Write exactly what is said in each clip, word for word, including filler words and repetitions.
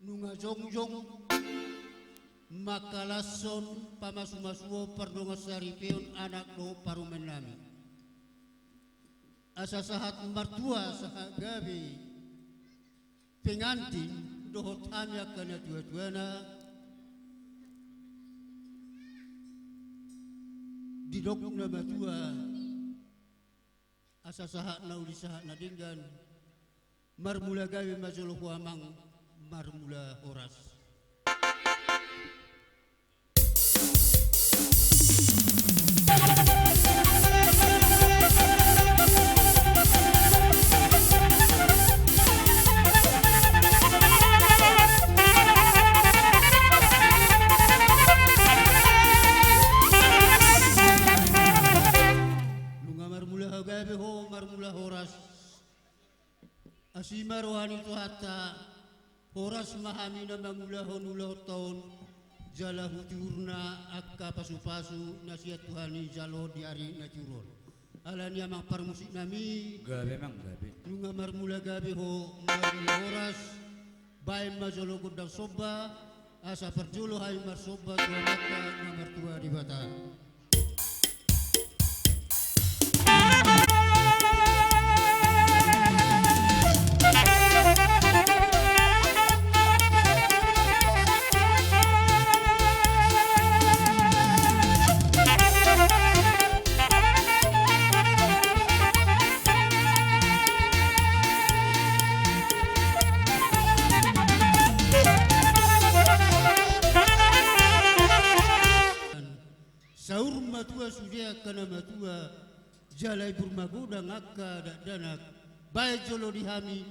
Nunga jongjong mangkalashon pamasumasuon pardongansaripeon anak dohot parumaennami. Asa sahat martua sahat gabe pengantin dohot hami angka natuatuana. Didok na matua, asa sahat na uli sahat na denggan. Marmula gabe ma jolo ho amang, marmula horas. Nunga marmula gabe ho, marmula horas. Asi ma roha ni Tuhanta, horas ma hami na mangulahon ulaonta on, jala hutiurna angka pasupasu na sian Tuhan i jalo di ari na tiur on. Alani amang parmusiknami. Gabe, amang, gabe. Nunga marmula gabe ho, marmula horas, baen ma jolo gondang somba, asa parjolo hami marsomba tu Amanta na martua Debata. Saur matua sude angka na matua, jala ibur magodang angka dakdanak. Baen jolo di hami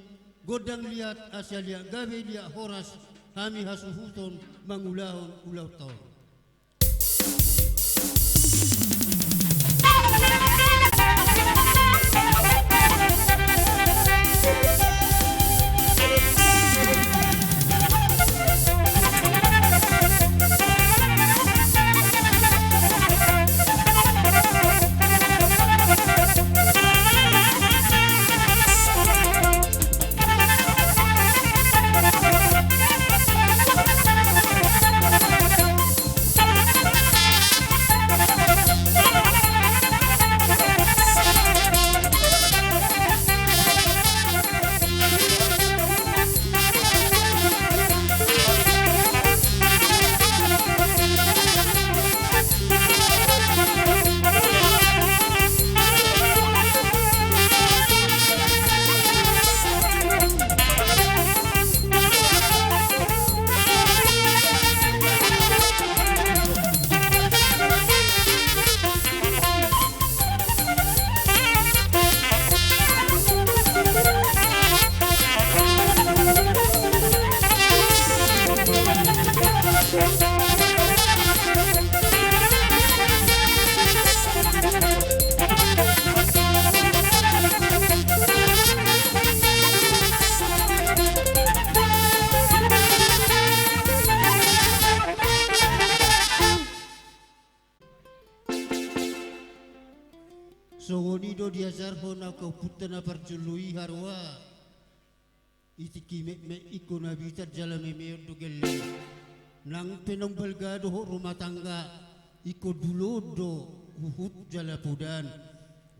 gondang liat, asa liat gabe liat horas, hami hasuhuton mangulahon ulaonta on. Songon i do diajarhon angka ompunta na parjolo i, haroa. I tingki metmet ingkon na bitar jala memeon do gelleng. Nang pe naung balga dohot rumah tangga, ingkon dulo do huhut jala podan.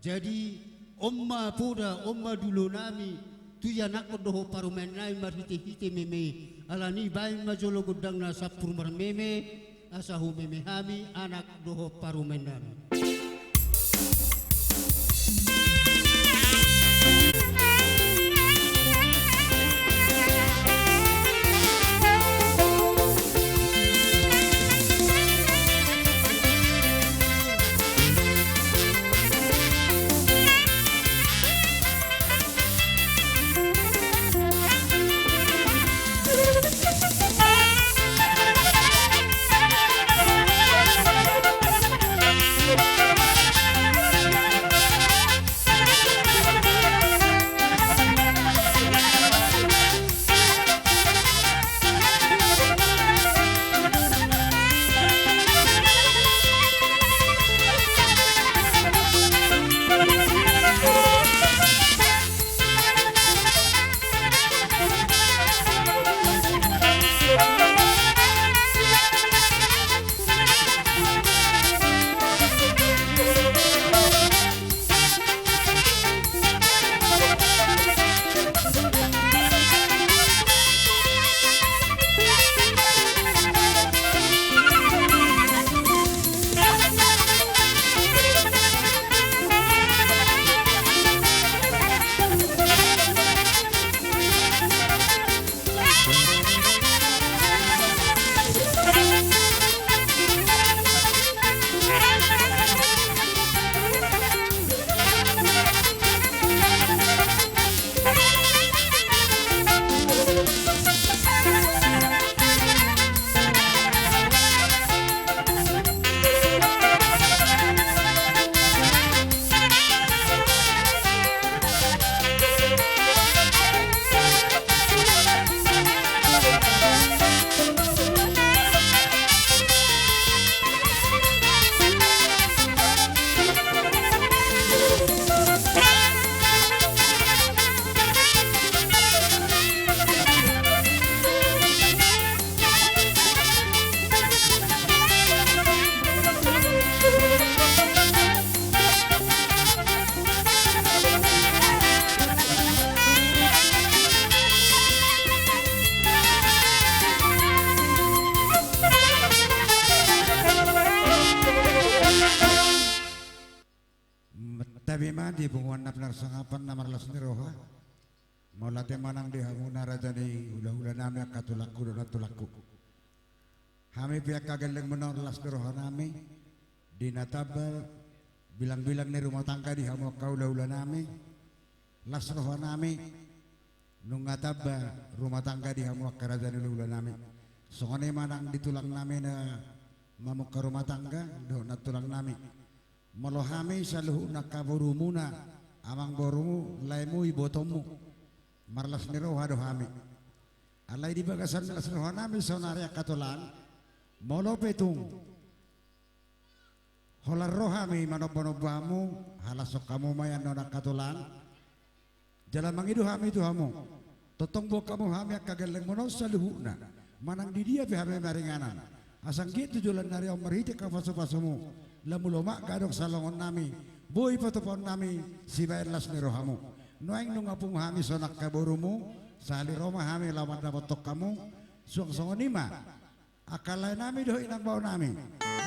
Jadi on ma poda, on ma dulonami tu ianakhon dohot parumaennami marhitehite meme. Alani i baen ma jolo gondangna sampur marmeme, asa humeme hami anak dohot parumaennami. Tabi ma di punguan na pinarsangapan na marlas ni roha. Mauliate ma nang di hamuna raja ni hulahula nami, angka tulangku dohot nantulangku. Hami pe angka gellengmuna on las ni roha nami, di na tamba bilangbilang ni rumah tangga di hamu angka hulahula nami, las roha nami, nunga tamba rumah tangga di hamu angka raja ni hulahula nami. Songon i ma nang di tulang nami na mamungka rumah tangga, dohot nantulang nami. Molo hami saluhutna angka borumuna, amangborumu, laemu, ibotomu, marlas ni roha do hami. Alai di bagasan las ni roha nami saonari angka tulang, molo pe tung holan ro hami manombanomba hamu, halashon hamu ma i annon angka tulang. Jala mangido hami tu hamu, tongtong boan hamu hami angka gellengmuna on saluhutna, manang di dia pe hami maringanan, asa anggiat tu joloan ni ari on marhite angka pasupasumu, lam ulo ma gadong salongon nami, boi patupaon nami sibaen las ni rohamu. Nuaeng nunga pungu hami songon angka borumu, sahali ro ma hami laho mandapothon hamu. Suang songon i ma angka lae nami dohot inang bao nami,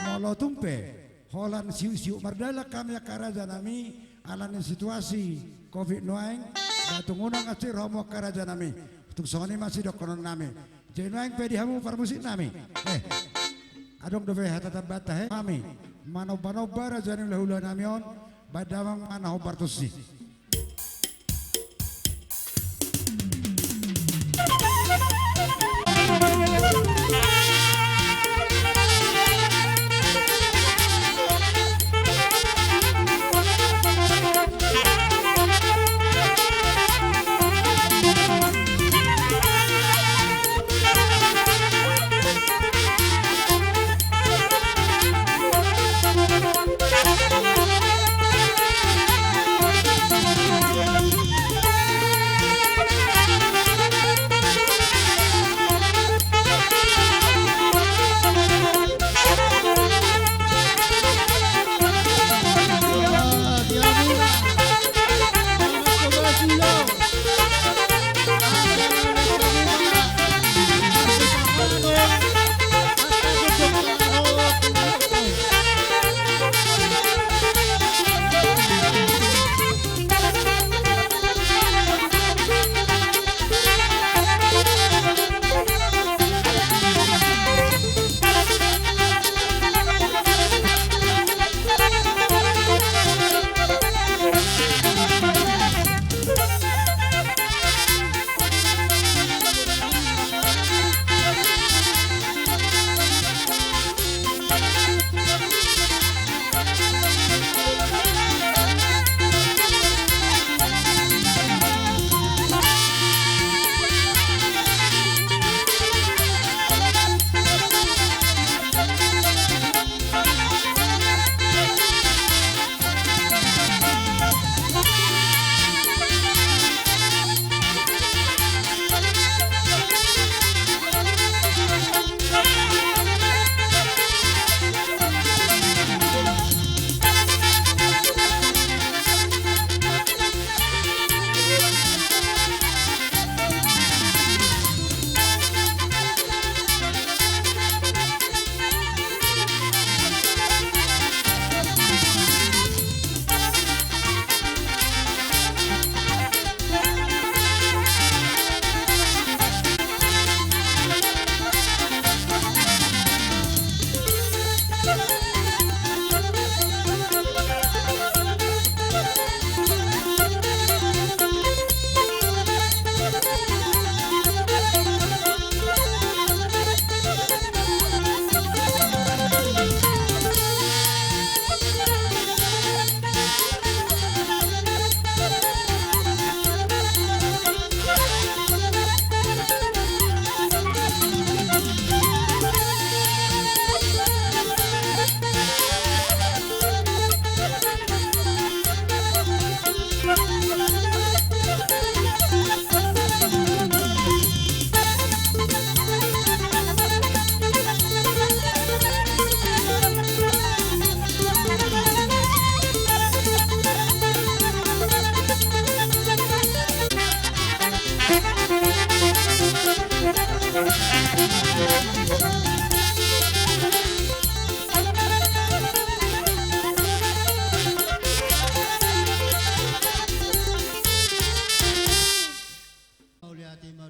molo tung pe holan siuksiuk mardalan hami angka raja nami, ala ni situasi covid nuaeng, ba tung unang asi ro hamu angka raja nami. Tung songon i ma sidohonon nami. Jadi nuaeng pe di hamu parmusik nami, eh, adong dope hata tambahanta, he? Hami manombanomba raja ni hulahula nami on, ba damang ma na hombar tusi.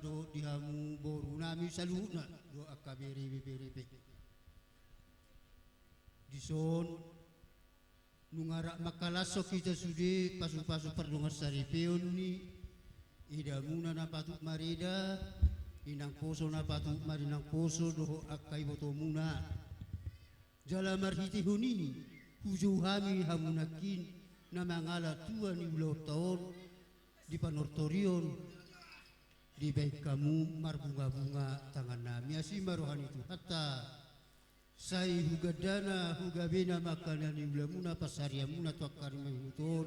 Di hamu boru nami saluhutna dohot angka bere-bere pe. Dison nunga rap mangkalashon hita sude pasu-pasu pardongansaripeon ni edamuna na patut mareda, inangposo na patut marinangposo dohot angka ibotomuna. Jala marhitehon i hujou hami hamu nangkin na mangalap tua ni ulaonta on di panortorion, dibahen hamu marbunga-bunga tangannami. Asi ma roha ni Tuhanta, sai hugandana hugabena ma angka na niulamuna pansarianmuna tu angka ari mangihut on,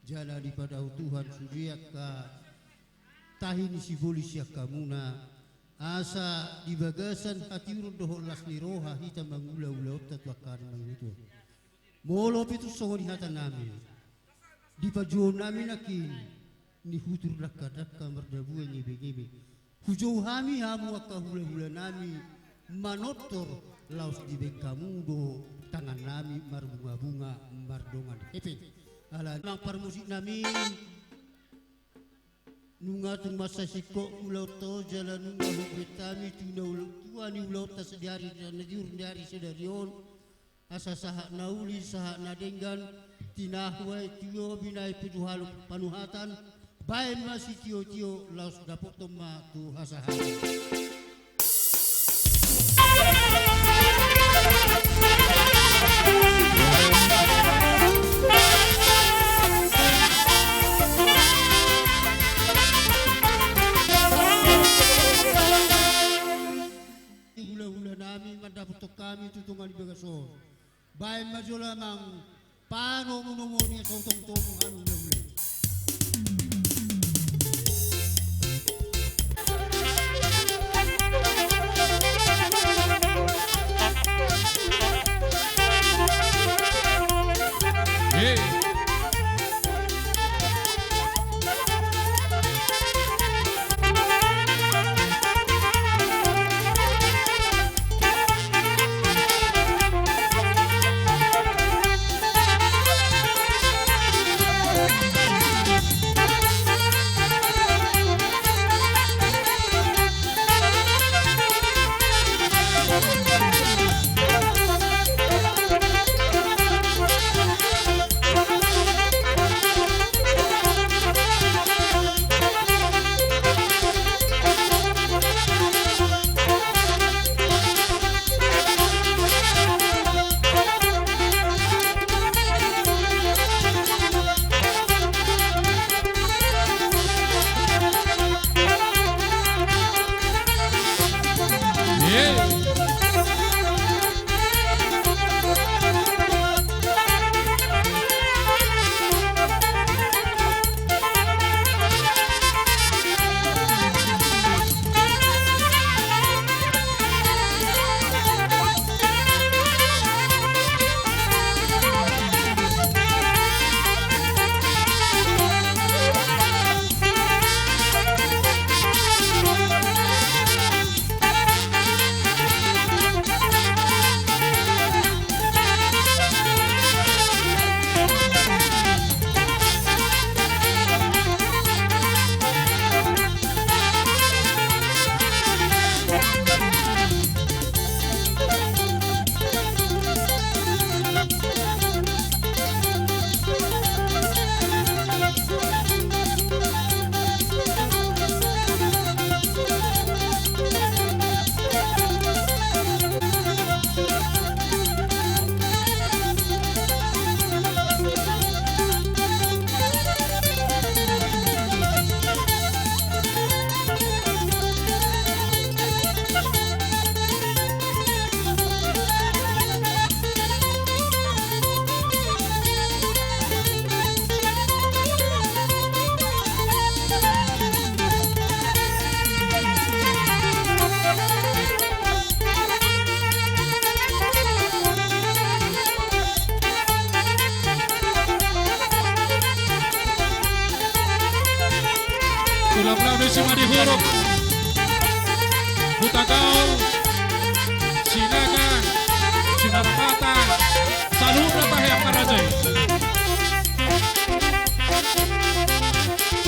jala dipadao Tuhan sude angka tahi ni sibolis sian hamuna, asa di bagasan hatiuron dohot las ni roha hita mangula ulaonta tu angka ari mangihut on. Molo pe tung songon i hatanami, di panjouonnami nangkin, nihutur dangka-dangka mardabuan ngebeng-ngebeng, hujou hami hamu angka hula-hulanami manortor laos dibahen hamu do tangannami marbunga-bunga mardongan hepeng. Alani i amang parmusiknami, nunga tung mansai singkop ulaonta on jala nunga hubereng hami tu na ul-, tua ni ulaonta sadari na tiur ni ari sadari on, asa sahat na uli sahat na denggan, tinahu aek tio binahen pitu halak panuhatan, bahen ma sitio-tio laos dapothon ma tu hasahaton. Hula-hulanami mandapothon hami tu tonga ni bagas on. Bahen ma jolo amang panomu-nomu ni asa utomu-tomu hami hula-hula. Tulang-tulang di Simanihuruk, Hutagaol, Sinaga, Simarapata, saluhutna tahe angka raja i.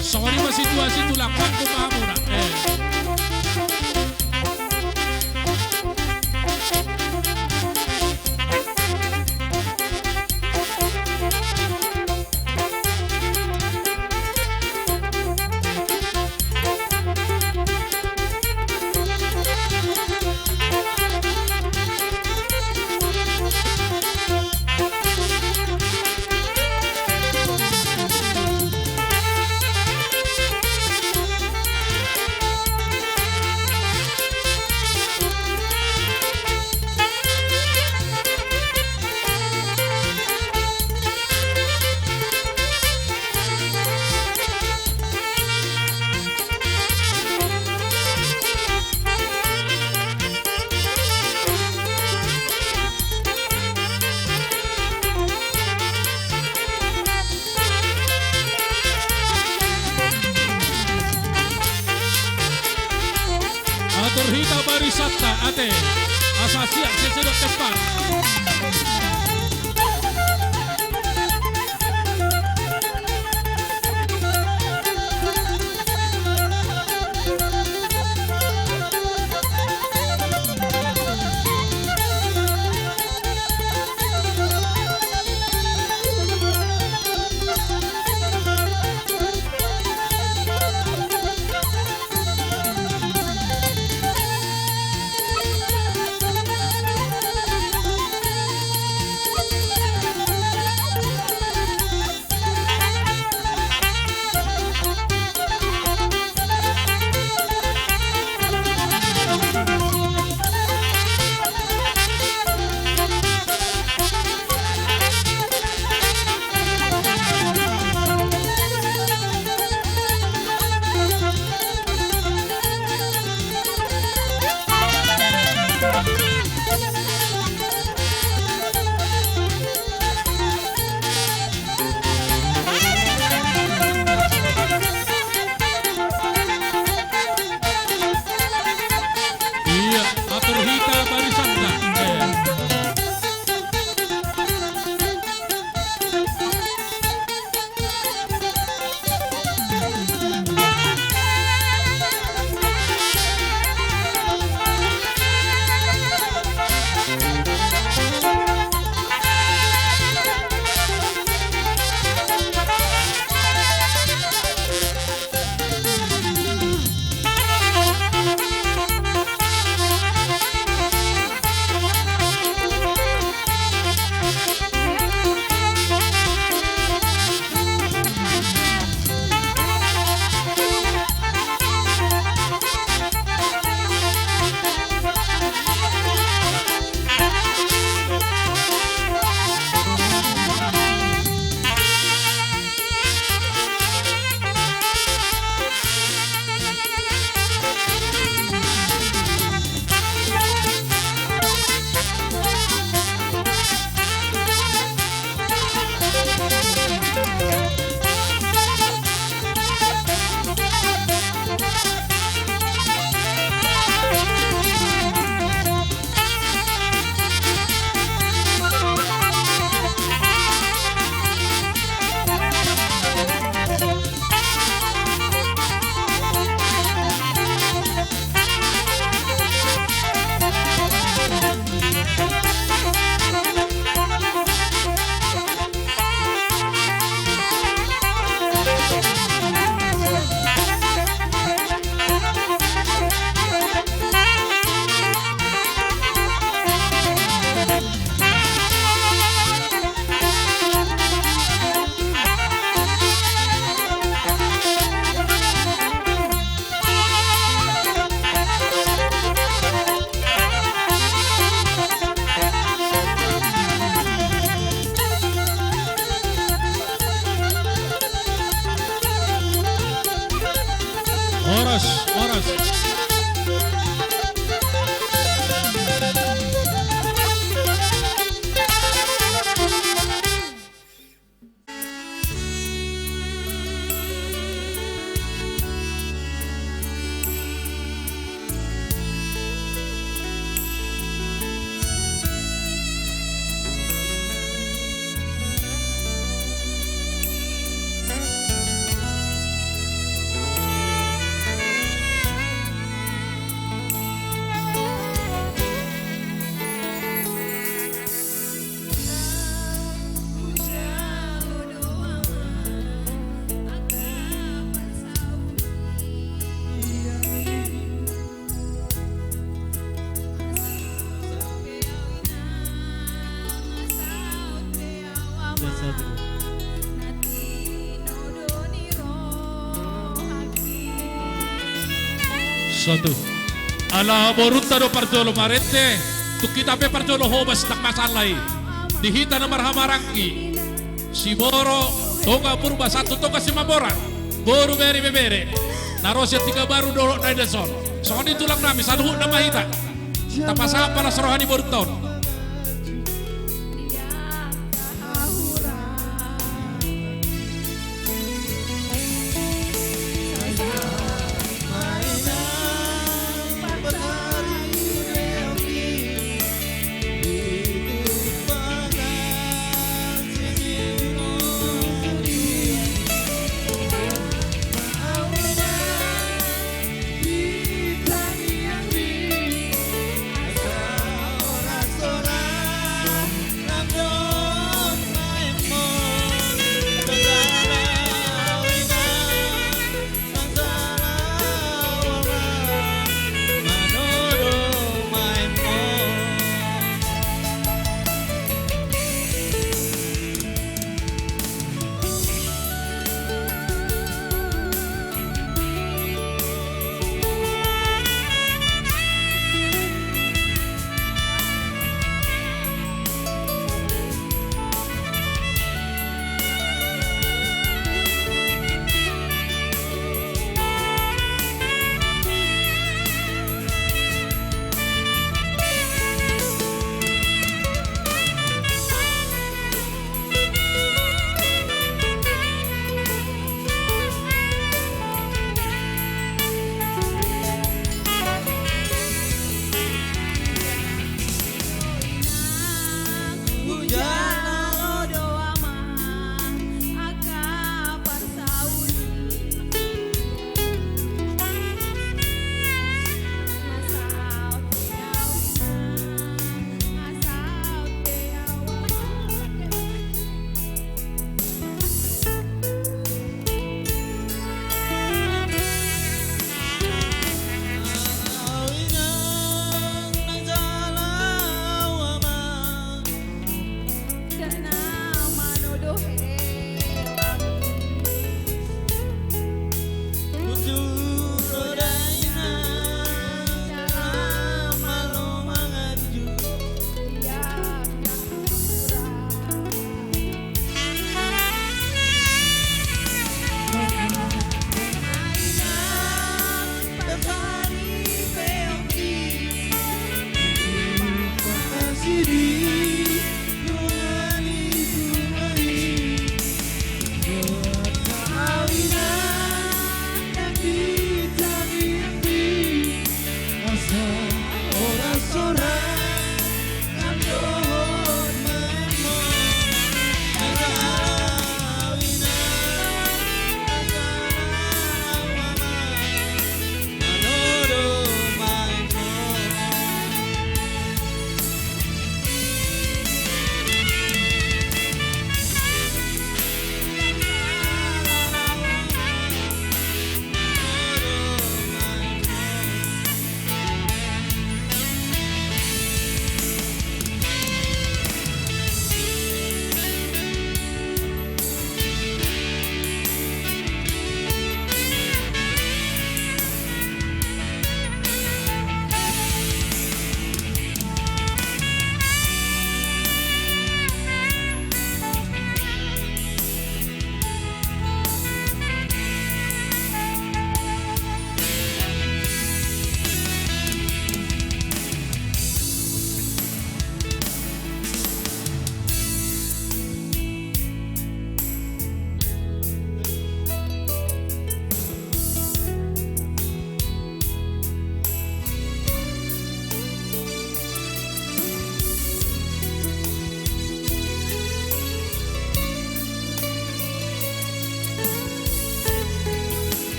Songon i ma situasi tulang panggung ma hamuna. Eh. Hita barisanta ate, asa siap sesedot tempat. Ia, atur hita barisanta. Eh. Horas, horas. Satu. Ala borunta do parjolo marende, tung hita pe parjolo hobas, ndang masalah i. Di hita na marhamaranggi, Siboro, Toga Purba, sahat tu Toga Simambora, boru, bere, ibebere na ro sian Tigabaru dohot na di son. Songon i tulang nami, saluhutna ma hita. Tapasahat ma las roha ni borunta on.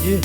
Ye.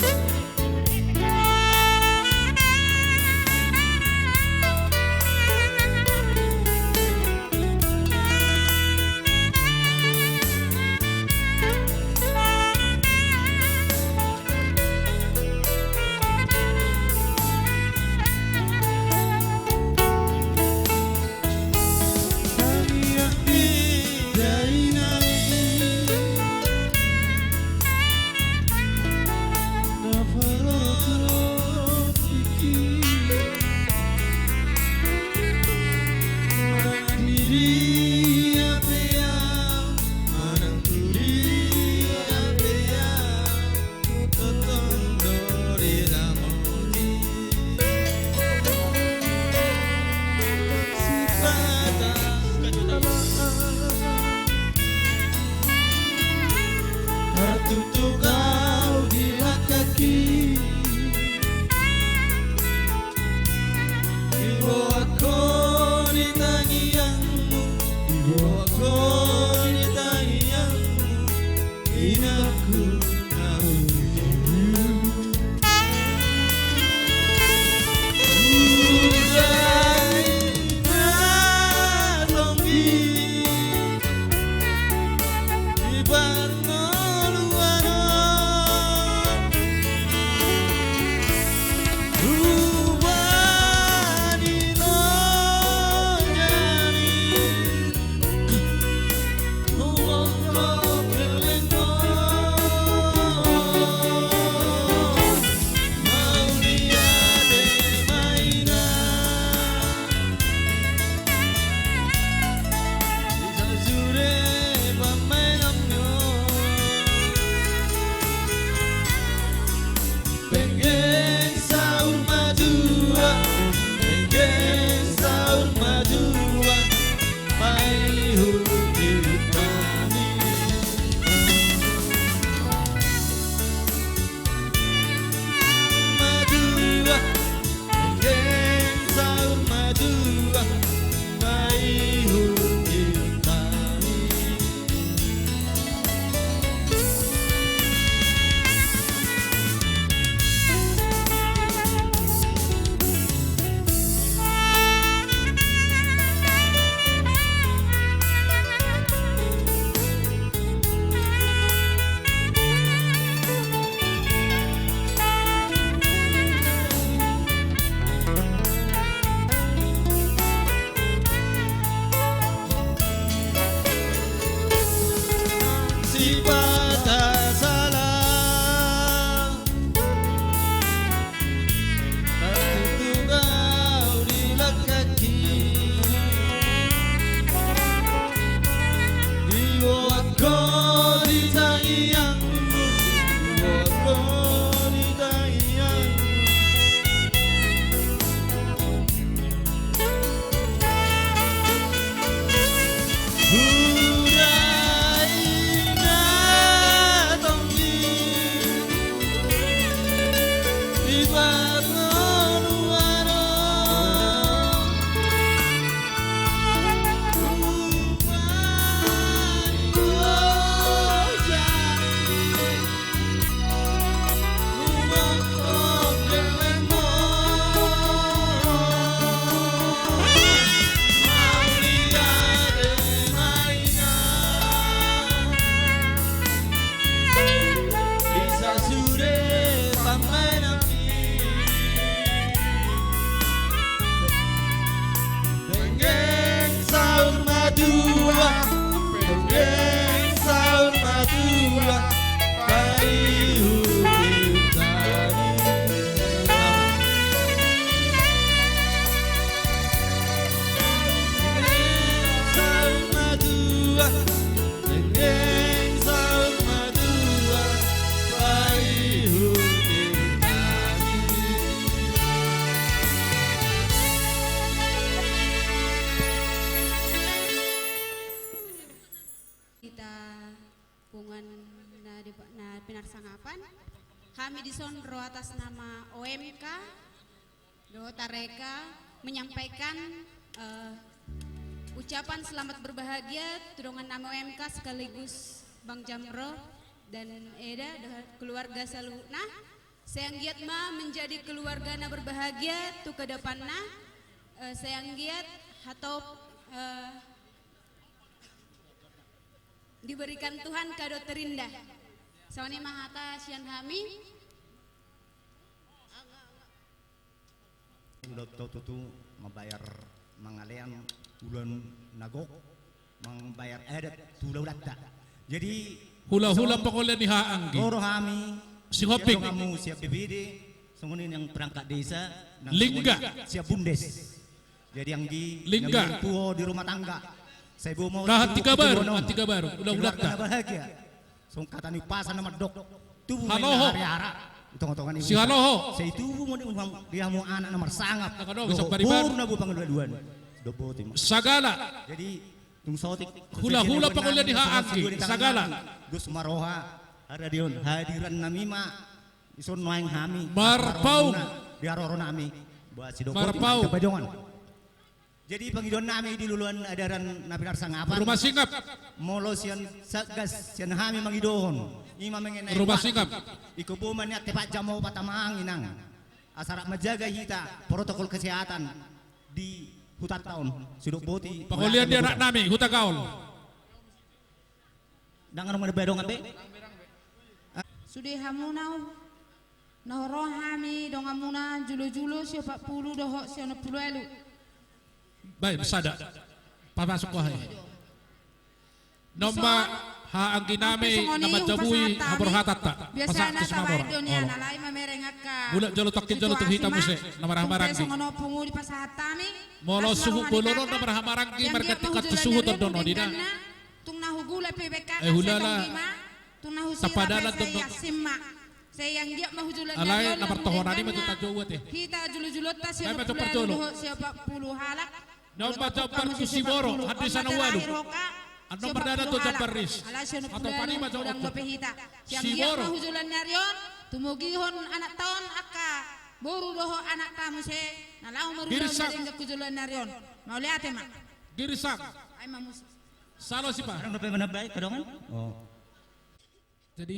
Tartutup au di langkangki. Diboan ho di tangiangmu, diboan ho di tangiangmu. Inangku na hujur. Urai na tonggi di parngoluan on. Rupani ro jadi. Penggeng saur matua, penggeng saur matua, paihut hita ni. Matua, penggeng saur matua, paihut hita ni. Sipata sala. Tartutup au di langkangki. Diboan ho di tangiangmu, diboan ho di tangiangmu. Penggeng saur matua, penggeng saur matua, paihut hita ni. Penggeng saur matua, penggeng saur matua, paihut hita ni. Hita punguan na di, na pinarsangapan. Hami dison ro atas nama O M K dohot Areka menyampaikan, eh, ucapan selamat berbahagia tu dongan nami O M K sekaligus Bang Jamro. Dan eda dohot keluarga saluhutna, sai anggiat ma menjadi keluarga na berbahagia tu kedepanna, eh, sai anggiat hatop, eh, diberikan Tuhan kado terindah. Songon i ma hata sian hami. Ulaon tutu mambayar mangalean ulaon na gok, mambayar adat tu hulahulanta. Jadi hulahula pangolian ni haha anggi. Ro do hami. Sihombing. Sian B P D, songon i nang perangkat desa, nang Lingga. Sian Bundes. Jadi anggi, Lingga. Nang tuo di rumah tangga. Sai boi ma Antiga Baru, Antiga Baru. Hulahulanta. Bahagia. Songon hata ni umpasa na mandok, tubu ma inna hariara di tongatonga ni huta. Sihaloho. Sai tubu ma di hamu anak na marsangap. Dohot boru na boi pangalualuan. Dok boti ma. Sagala. Jadi tung saotik hulahula pangolian ni haha anggi. Sagala. Dos ma roha. Hadiran nami ma. Dison nuaeng hami. Marpaung. Di haroro nami. Boha sidok boti ma. Marpaung. Jadi pangidoan nami di luluan adaran na pinarsangapan. Rumah Singap. Molo sian Satgas, sian hami mangidohon. Ima mengenai rumah singkap. Ingkon boi ma nian tepat jam opat amang inang. Asa rap menjaga hita protokol kesehatan di hutanta on. Sidok boti. Pangolian ni anak nami, Hutagaol. Ndang adong na baen dongan be? Sude hamu na, na ro hami donganmuna jolo-jolo siopat pulu dohot sionom pulu ualu. Baen sada. Pamasuk wahai. Nomba haha anggi nami na manjabui haborhatanta. Biasana tabaen do nian alai mamereng angka. Mulak jolo tongkin jolo tu hita muse na marhaha maranggi. Molo suhut bolon on na marhaha maranggi marganti kartu suhut on do nodina. Tung na hugula pe bengkana. Eh, hulala. Tung na husira pe sai asim ma. Sai anggiat ma hujolo ni ari on. Alai na martohonan i ma tu tajo ua te. Hita jolo-jolonta siopat pulu halak. Nomba jambar tu Siboro, handi sana ualu. Annon mardada tu jambar ris. Alai sionom pulu ualu, hatopan i ma jolo. Sai anggiat ma hujolo ni ari on tumogihon anakta on angka boru dohot anakta muse na laho marulaon na denggan hujolo ni ari on. Mauliate ma. Girsang. Ai ma muse. Salo sipa. Adong dope manambai kadongan? Oh. Jadi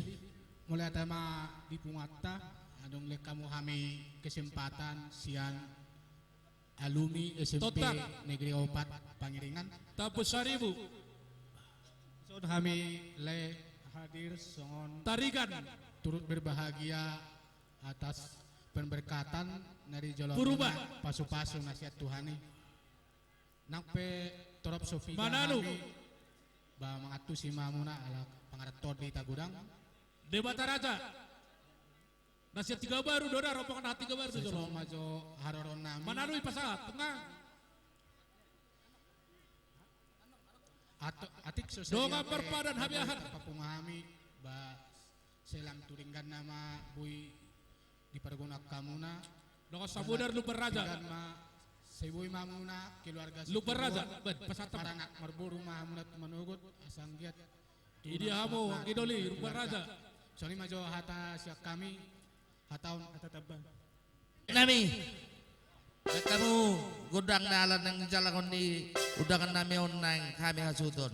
mauliate ma di punguanta, adong lehon hamu hami kesempatan sian alumni S M P Negeri Opat Pangiringan. Tampus saribu. Songon hami laho hadir songon Tarigan. Turut berbahagia atas pemberkatan na dijalo Purba. Pasu-pasu na sian Tuhan i. Nang pe torop so piga hami ba mangantusi ma hamuna ala pangarantoan di hita godang. Debata Raja. Na sian Tiga Baru do da, rombongan na Tiga Baru do jolo. Sai songon i ma jo haroro nami. Manado i pasahat tengah. Atik so dongan marpadan habiahan. Papungu hami ba sai lam tu dengganna ma boi diparguna hamuna. Dongan samudar Lumban Raja. Sai boi ma hamuna keluarga Lumban Raja. Pasahat ma. Maranak marboru ma hamuna tu manogot asa anggiat. Idia hamu anggi doli Lumban Raja. Songon i ma jo hata sian hami. Hata on hata tamba. Nami. Baen hamu gondang na ala naeng dijalakhon ni undangan nami on naeng hami hasuhuton.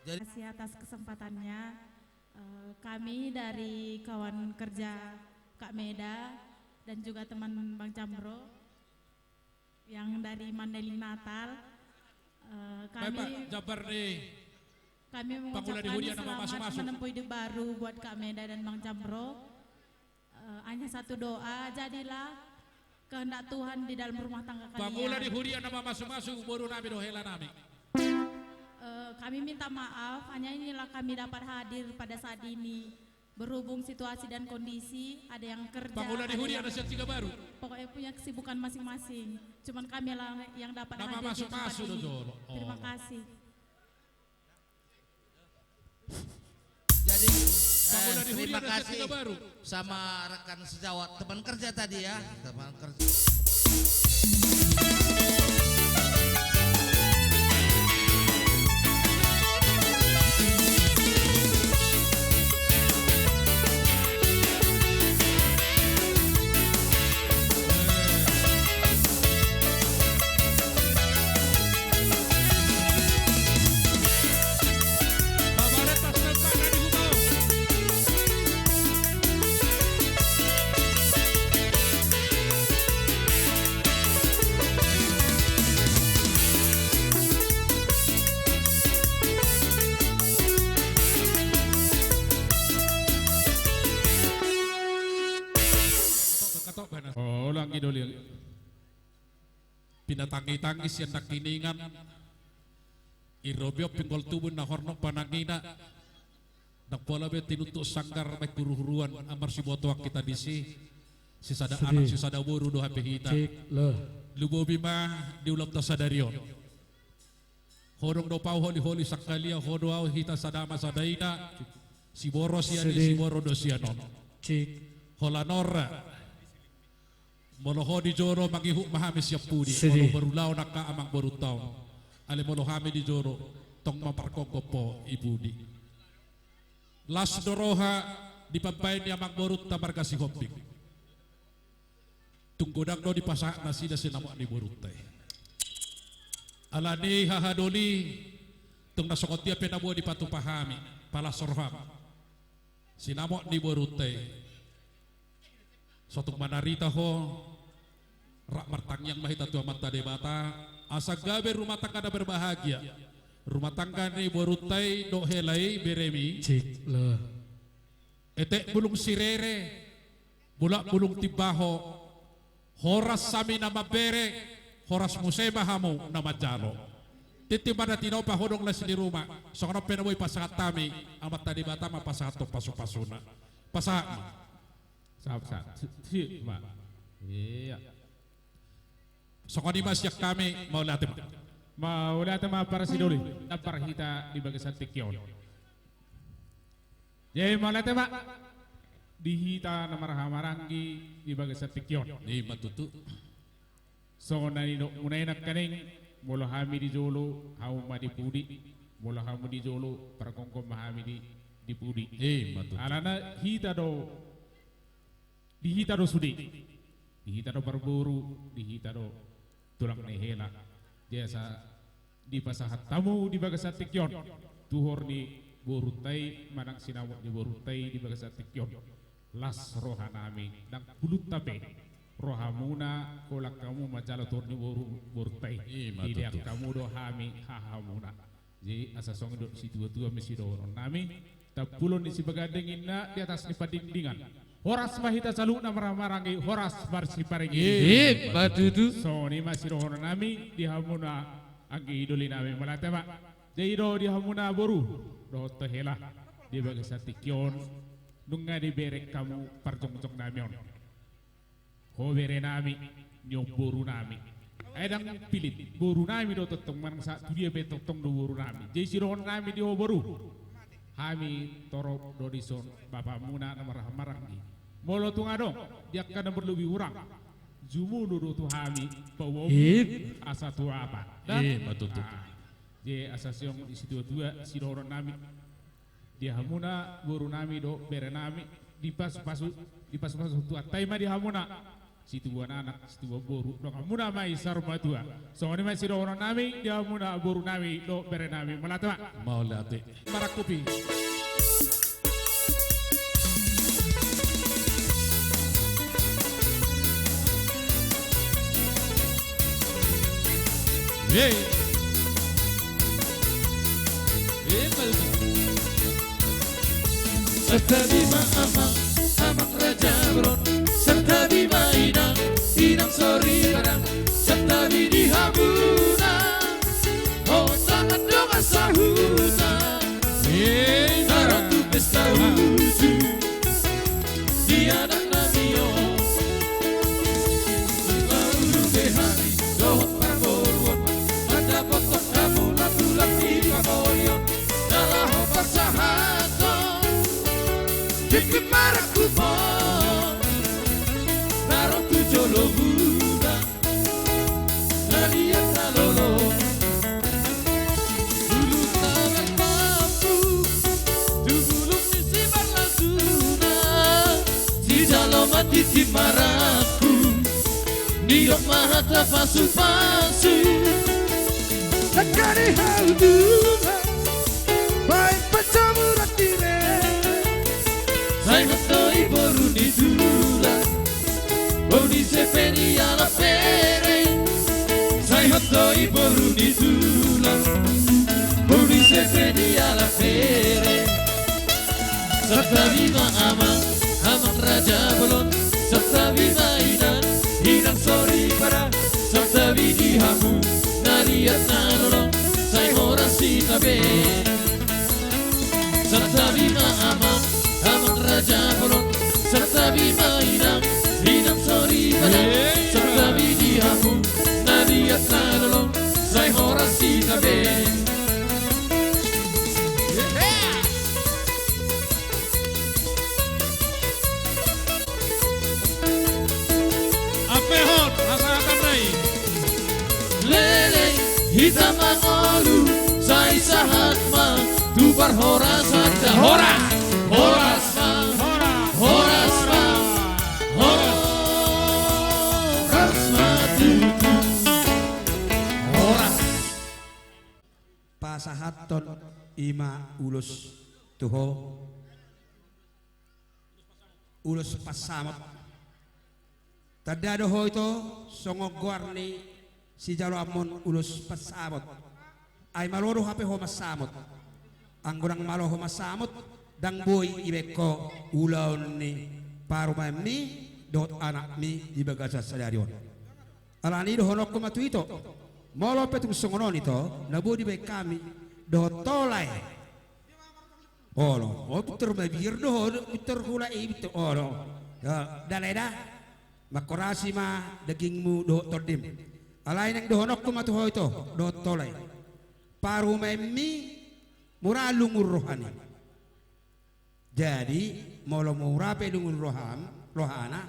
Jadi, terima kasih atas kesempatannya. Eh, kami dari kawan kerja Kak Meda dan juga teman Bang Camro. Yang dari Mandailing Natal, eh, kami, Bapak, jabar ni kami mengucapkan selamat menempuh hidup baru buat Kak Meda dan Bang Jamro. Eh, hanya satu doa, jadilah kehendak Tuhan di dalam rumah tangga kalian. Pangula di huria na mamasumasu, boru nami dohot hela nami. Eh, kami minta maaf, hanya inilah kami dapat hadir pada saat ini. Berhubung situasi dan kondisi, ada yang kerja, pokoknya punya kesibukan masing-masing. Cuman kamilah yang dapat hadir di tempat ini. Terima kasih. Jadi, eh, terima kasih sama rekan sejawat, teman kerja tadi ya, teman kerja. Ulang, Kidoli. Pinatangitangis sian nangkiningan, irobio pinggol tubu na hornop panangina, ndang pola be tinuntuk sanggar baen huruhuruan, amar sibotoan hita disi, sisada anak, sisada boru do hape hita. Lumobi ma di ulaonta sadari on. Ho do dong pau holiholi sangkalian, ho do au hita sada ama sada ina, siboru sian i, siboru do sian on. Holan on ra, molo ho di jolo mangihut ma hami sian pudi, molo marulaon angka amangborunta on. Alai molo hami di jolo, tong ma pargonggon ho i pudi. Las do roha dipambaen ni amangborunta marga Sihombing. Tung godang do dipasahat nasida sinamot ni borunta i. Alani i haha doli, tung na songon dia pe na boi dipatupa hami, palas roham. Sinamot ni borunta i. Sotung manarita ho, rap martangiang ma hita tu Amanta Debata, asa gabe rumah tangga na berbahagia. Rumah tangga ni borunta i dohot hela i, beremi. Etek bulung sirere, bulak bulung timbaho, horas hami na mambere, horas muse ma hamu na manjalo. Tintin ma na tinopa, ho do las ni ruma, songon on pe na boi pasahat hami, Amanta Debata ma pasahathon pasupasuna. Pasahat ma. Sahat, sahat. Sip ma. Ia. Songon i ma sian hami, mauliate ma. Mauliate ma parsidoli, na parhita di bagasan tingki on. Jadi mauliate ma di hita na marhahamaranggi di bagasan tingki on. I ma tutu. Songon na nidokmuna i nangkaning, molo hami di jolo, hamu ma di pudi, molo hamu di jolo, pargonggon ma hami di, di pudi. I ma tutu. Alana hita do, di hita do sude, di hita do parboru, di hita do tulang ni hela. Jadi asa dipasahat hamu di bagasan tingki on, tuhor ni borunta i manang sinamot ni borunta i di bagasan tingki on. Las roha nami, ndang bulunta pe rohamuna, holan hamu manjalo tuhor ni boru, borunta i. I ma tutu. Dilean hamu do hami hahamuna. Jadi asa songon didok situatua ma sidohonon nami, tampulon ni Sibaganding ninna di atas ni pandingdingan. Horas ma hita saluhutna marhahamaranggi, horas marsiparingiringan. I ma tutu. Songon i ma sidohonon nami di hamuna anggi doli nami, mauliate ma. Jadi do di hamuna boru dohot hela, di bagasan tingki on nunga dibereng hamu parjongjong nami on. Ho bere nami, ni on boru nami. Ai ndang pilin, boru nami do tongtong, manang sahat tu dia pe tongtong do boru nami. Jadi sidohonon nami di ho boru, hami torop do dison bapamuna na marhahamaranggi. Molo tung adong di angka na marlobi hurang, jumolo do tu hami paboaonmu asa tu apak. I ma tutu. Jadi asa songon i situatua sidohonon nami. Di hamuna boru nami dohot bere nami, dipasupasu, dipasupasu Tuhanta i ma di hamuna. Situbuan anak, situbuan boru, donganmuna ma i saur matua. Songon i ma sidohonon nami di hamuna boru nami dohot bere nami, mauliate ma. Mauliate. Marangkupi. Hei. Hei, Maldi. Santabi ma amang, amang raja bolon. Santabi ma inang, inang soripada. Santabi di hamuna. Ho sahat dongan sahuta. Hei. Na ro tu pesta uju. Di anak nami on. Lalu behari dohot parboruon. Mandapothon hamu lapulan di pangolion. Na laho pasahathon. Di pimarangkup on. Na ro tu jolo muna. Na liat na lolo. Bulung na marmambu. Tu bulung ni si marlasuna. Sijalo ma tintin marangkup. Nidok ma hata pasupasu. Nangkaning hau duma. Baen pansamotan di rere. Sai hot do i boru ni tulang. Boni sepe di ala pere. Sai hot do i boru ni tulang. Boni sepe di ala pere. Santabi ma amang, amang raja bolon. Santabi ma inang, inang soripada. Santabi di hamu, na liat na lolo. Sai horas hita be. Santabi ma amang, amang raja bolon. Santabi ma inang, inang soripada. Santabi di hamu, na liat na lolo. Sai horas hita be. Ape hot, asa akan nai. Leleng hita mangolu, sai sahat ma tu parhorasan da. Horas, horas ma, horas ma, horas ma tutu. Horas. Pasahathon i ma ulos tu ho. Ulos pansamot. Tanda do ho ito songon goar ni sijaloanmon ulos pansamot. Ai malo do hape ho mansamot. Anggo ndang malo ho mansamot, ndang boi dibaen ho ulaon ni parumaenmi dohot anakmi di bagasan sadari on. Alani i dohononku ma tu ito. Molo pe tung songon on ito, na boi dibaen hami dohot tolai. Olo, o, pintor mabiar do ho, pintor hula i, pintor, olo. Ya, da lae da. Manghorasi ma dagingmu dohot tondim. Alai naeng dohononku ma tu ho ito dohot tolai. Parumaenmi mura lungun rohana. Jadi molo mura pe lungun roham, rohana,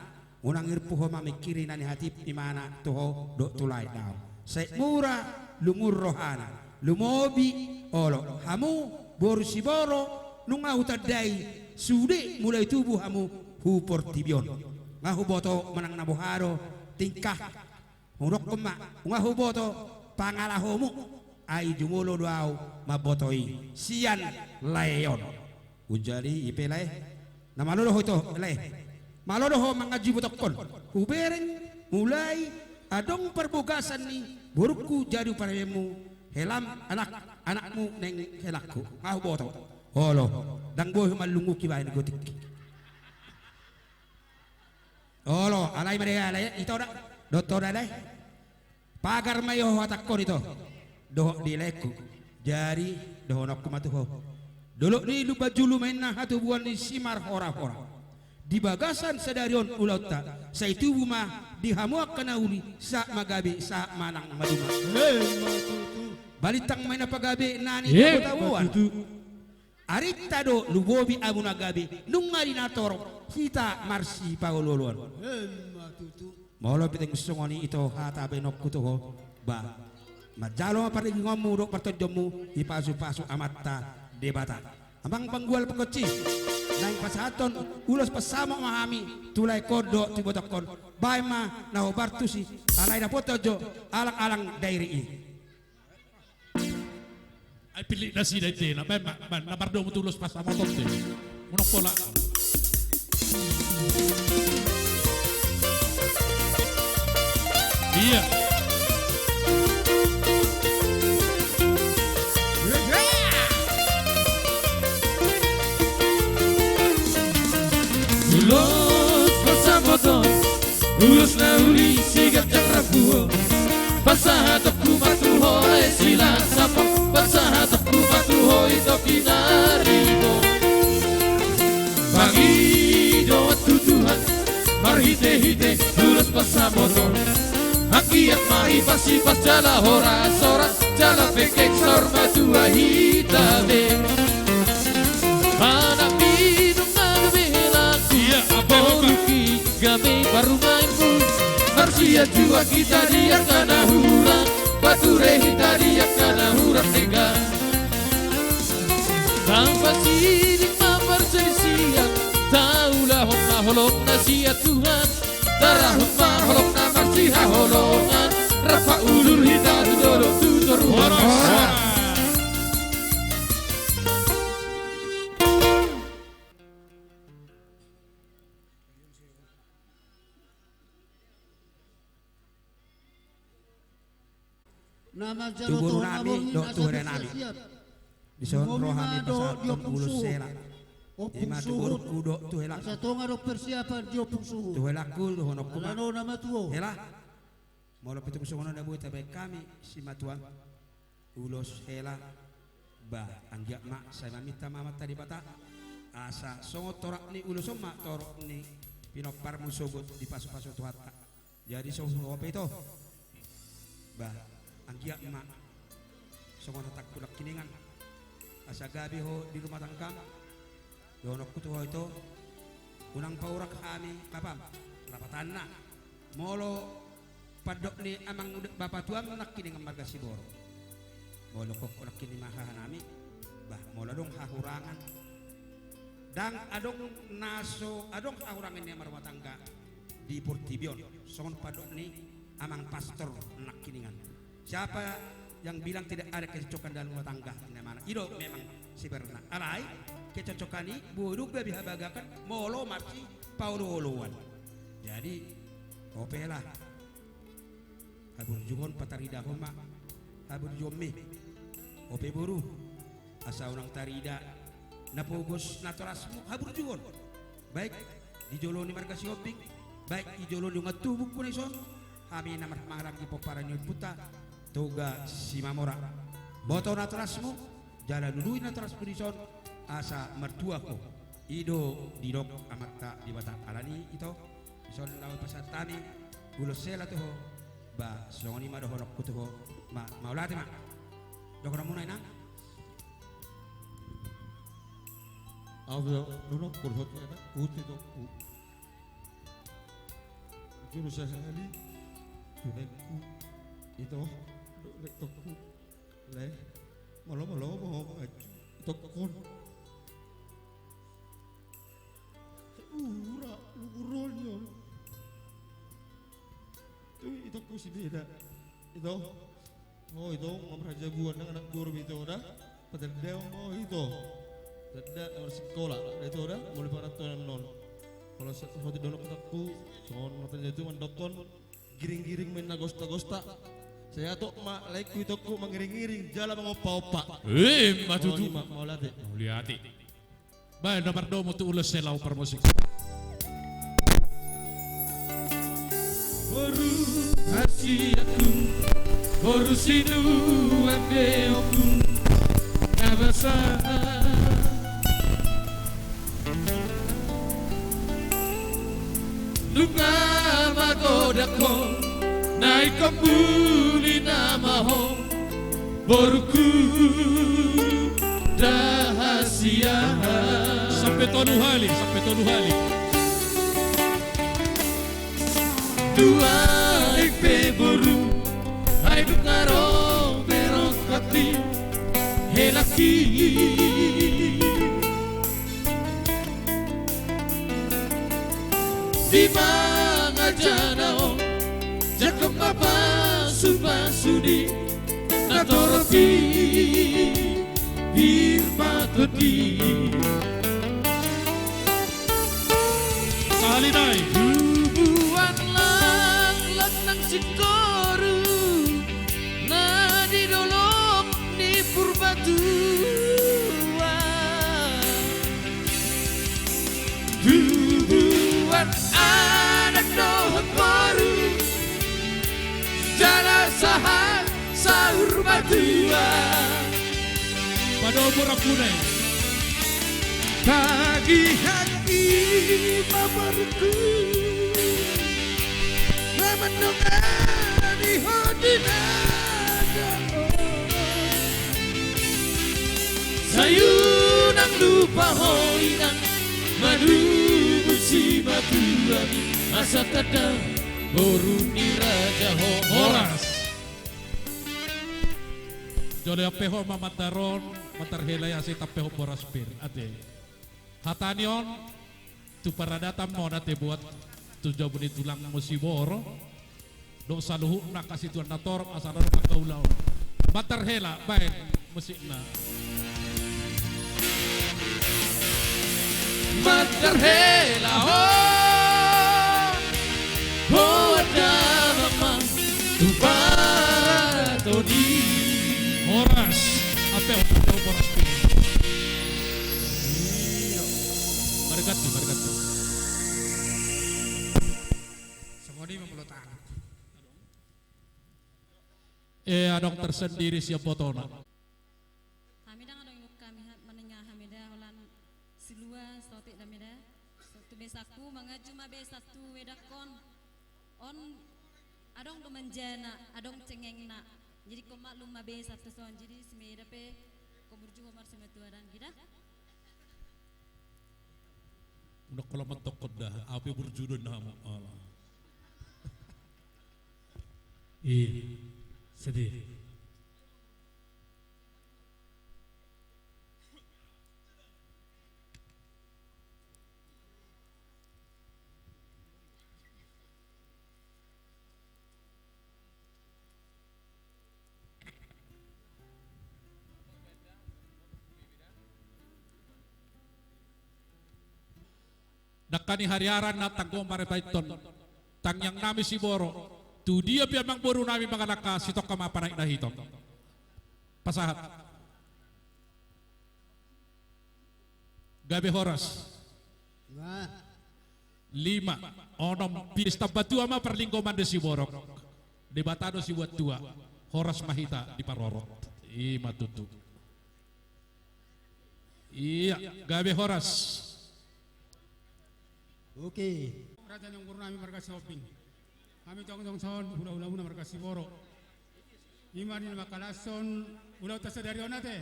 unang irpu ho mamingkiri na nihasip imana tu ho dohot tu lae, daong. Sai mura lungun rohana. Lumobi, olo, hamu boru Siboro, nunga hutandai sude mulai tubu hamu hu portibi on. Nga huboto manang na boha do tingkah. Hudokkon ma, nunga huboto pangalahomu, ai jumolo do au mamboto i sian lae on. Umjadi i pe lae. Na malo do ho ito lae. Malo do ho mangaji botohon. Hubereng mulai adong parbogasan ni borungku jadi parumaenmu, helam anak, anakmu naeng helangku. Nga huboto. Olo, ndang boi ho mallunguki baen gotik. Olo, alai ma da lae, ito da. Dohot ho da lae. Pagar ma i ho hatangkon ito. Dohot di laengku. Jadi dohononku ma tu ho. Dolok ni Lumbanjulu ma inna hatubuan ni Simarhorahora. Di bagasan sadari on ulaonta, sai tubu ma di hamu angka na uli, sahat ma gabe, sahat ma nang maduma. Emma tutu. Balintang ma inna pagabe nami. Emma tutu. Arinta do lumobi hamu na gabe, nunga di natorop hita marsipaolooloan. Emma tutu. Molo pe tung songon i ito hata baenonku tu ho, ba, manjalo ma pardagingonmu dohot partonjonmu dipasupasu Amanta Debata. Amang panggual panggonsi, naeng pasahathon ulos pansamot ma hami tu laengkon dohot tu ibotohon. Baen ma na hombar tusi, alai dapothon jo alang-alang dairi i. Ai pillit nasida i, na baen ma, baen, na mardomu tu ulos pansamoton te. Unang pola. Ia. Ulos na uli siganjang rambu on. Pasahatonku ma tu ho, ale Silasampang. Pasahatonku ma tu ho, ito Kinaribong. Mangido ma tu Tuhan marhitehite ulos pansamot on. Anggiat ma hipas-hipas jala horas-horas jala pengkeng saur matua hita be. Anak ni nunga gabe helangku. Iya, apa, apa? Boruki gabe parumaenmu. Marsianjuan hita di angka na hurang, pature hita di angka na hurang denggan. Ndang pasiding ma parselisihan, taulahon ma holong na sian Tuhan. Tarahut ma holong na marsihaholongan, rap paulur hita tu dolok tu toruan. Horas, horas. Na manjalo tu boru nami dohot tu hela nami. Dison ro hami pasahathon ulos hela. Ima tu borungku dohot tu helangku. Asa tonga do persiapan di ompung suhut. Tu helangku dohononku ma. Hela. Molo pe tung songon on na boi tabaen hami simatuam ulos hela, ba anggiat ma sai maminta ma Amanta Debata asa songon torak ni ulos on ma torop ni pinomparmu sogot dipasupasu Tuhanta. Jadi songon on pe ito, ba anggiat ma songon hatangku nangkiningan, asa gabe ho di rumah tanggam. Dohononku tu ho ito, unang paurak hami bapam, lapatanna molo pandok ni amang bapatuam nangkiningan marga Siboro. Molo hongkon nangkiningan ma hahanami, bah molo adong hahurangan, ndang adong na so adong hahurangan ni marumah tangga di portibi on songon pandok ni amang pastor nangkiningan. Siapa yang bilang tidak ada kecocokan dalam rumah tangga? Inna mana? I do memang sebenarna. Alai kecocokan i boi do gabe habagakan molo marsipaolo-oloan. Jadi ope lah, haburjuhon pataridahon ma haburjuhonmi. Ope boru, asa unang tarida na pogos natorasmu haburjuhon, baik di jolo ni marga Sihombing, baik di jolo ni dongan tubungku na dison. Hami na marhahamaranggi pomparan ni ompunta Toga Simamora. Boto natorasmu jala lului natorasmu dison, asa martua ho. I do didok Amanta Debata. Alani i ito, dison laho pasahat hami ulos hela tu ho. Ba songon i ma dohononku tu ho. Ma, mauliate ma. Dohononmuna, Inang. Au do nunuk purhot ena uti doku. Juru sahali, junengku, ito, do lek toku, le, molo-molo mo ho maju, itokon. Ura, luguronyo. Tu itokku si beda. Ito. Oh, ito, ngam raja buan nang anak guru ito da. Patanda mo ito. Tanda nomor sekolah, da ito da, mulai pangarantoan non. Kalau se-, hotel dono kotakku, son hotel itu mandokon, giring-giring main nagosta-gosta. Saya tok ma, laiku itokku mangiring-iring, jala mangompa-ompa. Eh, matutu. Oh, ima, mauliate. Mauliate. Baen na mardomu tu ulos hela, parmusik. Boru hasianku, boru sinuan beokku, na basa. Nunga magodang ho, na ingkon muli nama ho. Borungku da hasian. Sampe tolu hali, sampe tolu hali. Dua i pe boru, ai dung adong berok hati helaki. Di mangajana on, jangkon ma pasu-pasu di na torop i, pir ma tondi. Sahali nai. Tubuan laklak nang singkoru na di dolok ni Purbatua. Tubuan anak dohot Sahat saur matua. Padomu rambu na i. Tagihan i ma borungku, na mandongani ho di na dao. Sai unang lupa ho inang, manungkun simatuami, asa tanda boru ni raja ho. Horas. Jolo ampe ho ma mandar on, mandar hela i asa tampehon boras pir. Ate. Hata ni on, tu paradatanmon ate, buat tu jabu ni tulangmu Siboro. Dohot saluhutna, angka situan na torop asa ro angka ulaon. Mandar hela, baen musikna. Mandar hela ho, ho damang ma tu baraton i. Horas, ampe ho, ampe ho boras pir. Iyo. Marganti, marganti. Songon i ma molo tahan. Eh, adong tersendiri siap botona. Hami ndang adong ingkon hami ha-, maninga hami da holan silua saotik da hami da. So, tu besanku, mangaju ma besan tu edangkon. On adong do manjana, adong cengengna. Jadi ingkon maklum ma besan tu son. Jadi si Meda pe ingkon burju ho marsimatua dang gida. Unang pola mantokkon da, au pe burju do inna hamu. Alah. Iya, sedih. Dangka ni hariaran na tanggo maripaiton tangiang nami Siboro, tu dia pe amang boru nami mangalangka, sitongka ma panaek na hitom. Pasahat. Gabe horas. Lima. Lima, onom, pilis tamba tua ma parlinggoman di siborok. Debata do sibuat tua. Horas ma hita diparorot. I ma tutu. Iya, gabe horas. Oke. Raja ni amang boru nami marga Sihombing. Hami tong tong son hulahula muna marga Siboro. I ma di na mangkalashon ulaonta sadari on ate.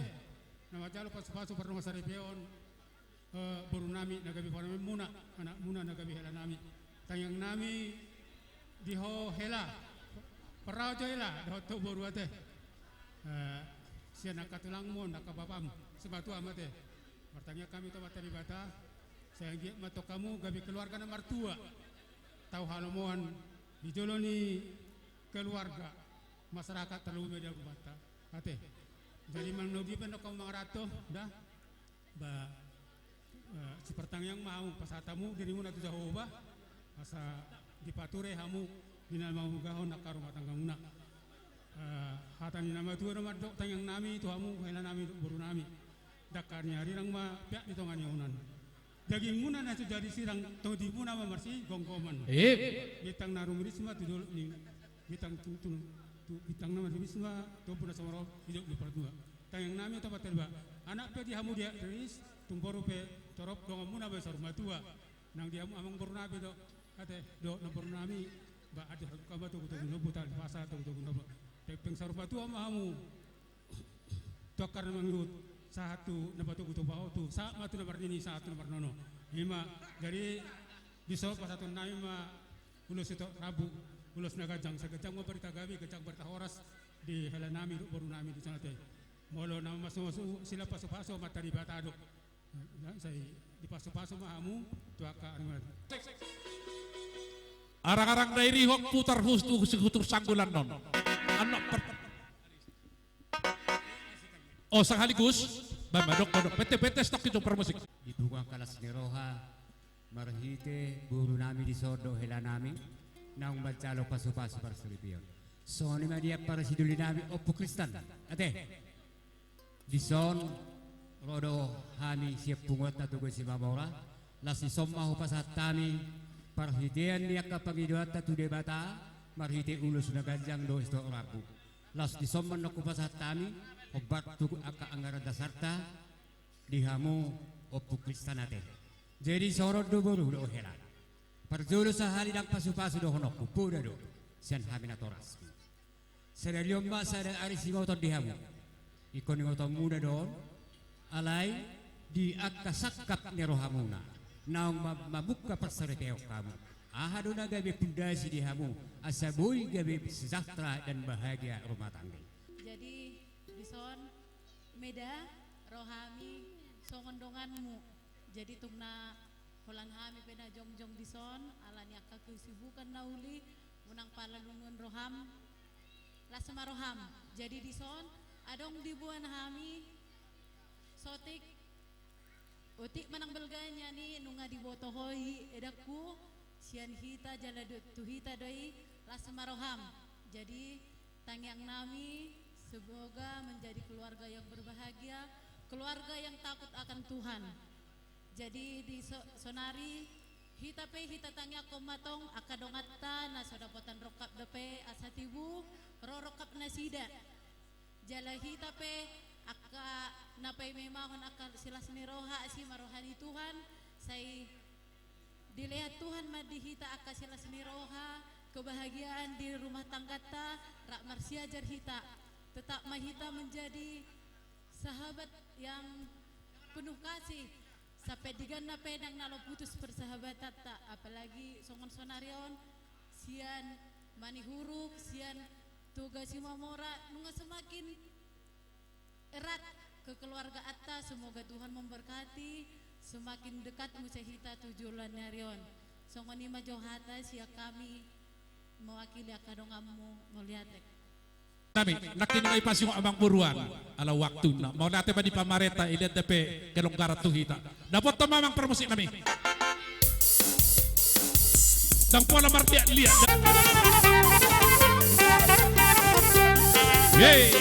Na manjalo pasupasu pardongansaripeon, eh, boru nami na gabe parumaen muna, anak muna na gabe hela nami. Tangiang nami di ho hela. Parau jo hela, dohot ho boru ate. Eh, sian angka tulangmu, angka bapam, simatua ma ate. Martangiang hami tu Amanta Debata, sai anggiat ma tong hamu gabe keluarga na martua. Tau halomoan di jolo ni keluarga, masyarakat, tarlumobi di amanta. Ate. Jadi manang na uli pe ndok hamu mangaranto, da. Ba, eh, sipartangiang ma hamu, pasahat hamu dirimuna tu Jahowa, asa dipature hamu di na mangulahon angka rumah tanggamuna. Eh, hata ni na matua do mandok tangiang nami tu hamu, hela nami dohot boru nami. Dangka ni arirang ma peak di tonga ni onan. Dagingmuna na so jadi sirang, tondimuna ma marsigomgoman. Eh. Bintang na rumiris ma tu dolok ni, bintang tu, tu, tu, bintang na rumiris ma tu ombun na sumorop di dolok ni partua. Tangiang nami tu Amanta Debata. Anak pe di hamu dia riris, tung boru pe torop, donganmuna ma saur matua. Nang di hamu amang boru nami do, ate, dohot namboru nami, ba, ate, hamu ma togutogu na ombun, tali pasa togutogu na ombun. Pengpeng saur matua ma hamu. Tu angka na mangihut, sahat tu na patogu tu paotu, sahat ma tu na marnini, sahat tu na marnono. I ma, jadi, dison pasahaton nami ma ulos sitorop rambu, ulos na ganjang, sai ganjang ma barita gabe, ganjang barita horas di hela nami dohot boru nami di son ate. Molo na mamasu-masu, silang pasupasu Amanta Debata do. Sai dipasu-pasu ma hamu tu angka anuan. Arang-arang na irihon putar husu tu sihutur sanggulan non. Anak per-, oh, sangaligus. Bamba, dok, dok. Pete, pete, stok itu permusik. Di pungu angka las ni roha, marhite boru nami di son dohot hela nami, naung manjalo pasu-pasu parsaripeon. Songon i ma di ampara sidoli nami Ompu Kristan. Ate. Dison, ro do hami sian punguanta Toga Simamora, laos dison ma hupasahat hami parhitean ni angka pangidoanta tu Debata, Marhite ulos na ganjang do i tu rambu. Laos dison ma annon hupasahat hami hombar tu angka anggaran dasarta di hamu Ompu Kristan ate. Jadi songon on do boru dohot hela. Parjolo sahali ndang pasupasu dohononku, poda do sian hami natorasmu. Sadari on ma sada ari singoton di hamu. Ingkon ingotonmuna do on, alai di angka sangkap ni rohamuna naung ma-, mamungka parsaripeon hamu. Aha do na gabe pundasi di hamu asa boi gabe sejahtera dan bahagia rumah tangga? Jadi dison, Meda, ro hami songon donganmu. Jadi tung na holan hami pe na jongjong dison, ala ni angka kesibukan na uli, unang pala lungun roham, las ma roham. Jadi dison, adong diboan hami sotik, otik manang balga nian i nunga diboto ho i edangku, sian hita jala do-, tu hita do i, las ma roham. Jadi tangiang nami, semoga menjadi keluarga yang berbahagia, keluarga yang takut akan Tuhan. Jadi di so-, sonari, hita pe hita tangiangkon ma tong angka donganta na so dapotan rongkap dope asa tibu, ro rongkap nasida. Jala hita pe angka na paima-imahon angka silas ni roha, asi ma roha ni Tuhan, sai dilehon Tuhan ma di hita angka silas ni roha, kebahagiaan di rumah tangganta, rap marsiajar hita. Tetap ma hita menjadi sahabat yang penuh kasih, sampe di ganna pe ndang na laho putus persahabatanta, apalagi songon sonari on, sian Manihuruk, sian Toga Simamora, nunga semakin erat kekeluargaanta. Semoga Tuhan memberkati, semakin dekat muse hita tu joloan ni ari on. Songon i ma jo hata sian hami mewakili angka donganmu, mauliate. Nami, nangkin ma i pasingot amang boruan, ala waktuna. Mauliate ma di pamarenta, dilehon dope kelonggaran tu hita. Dapothon ma amang parmusik nami. Ndang pola marliat-liat. Yeay.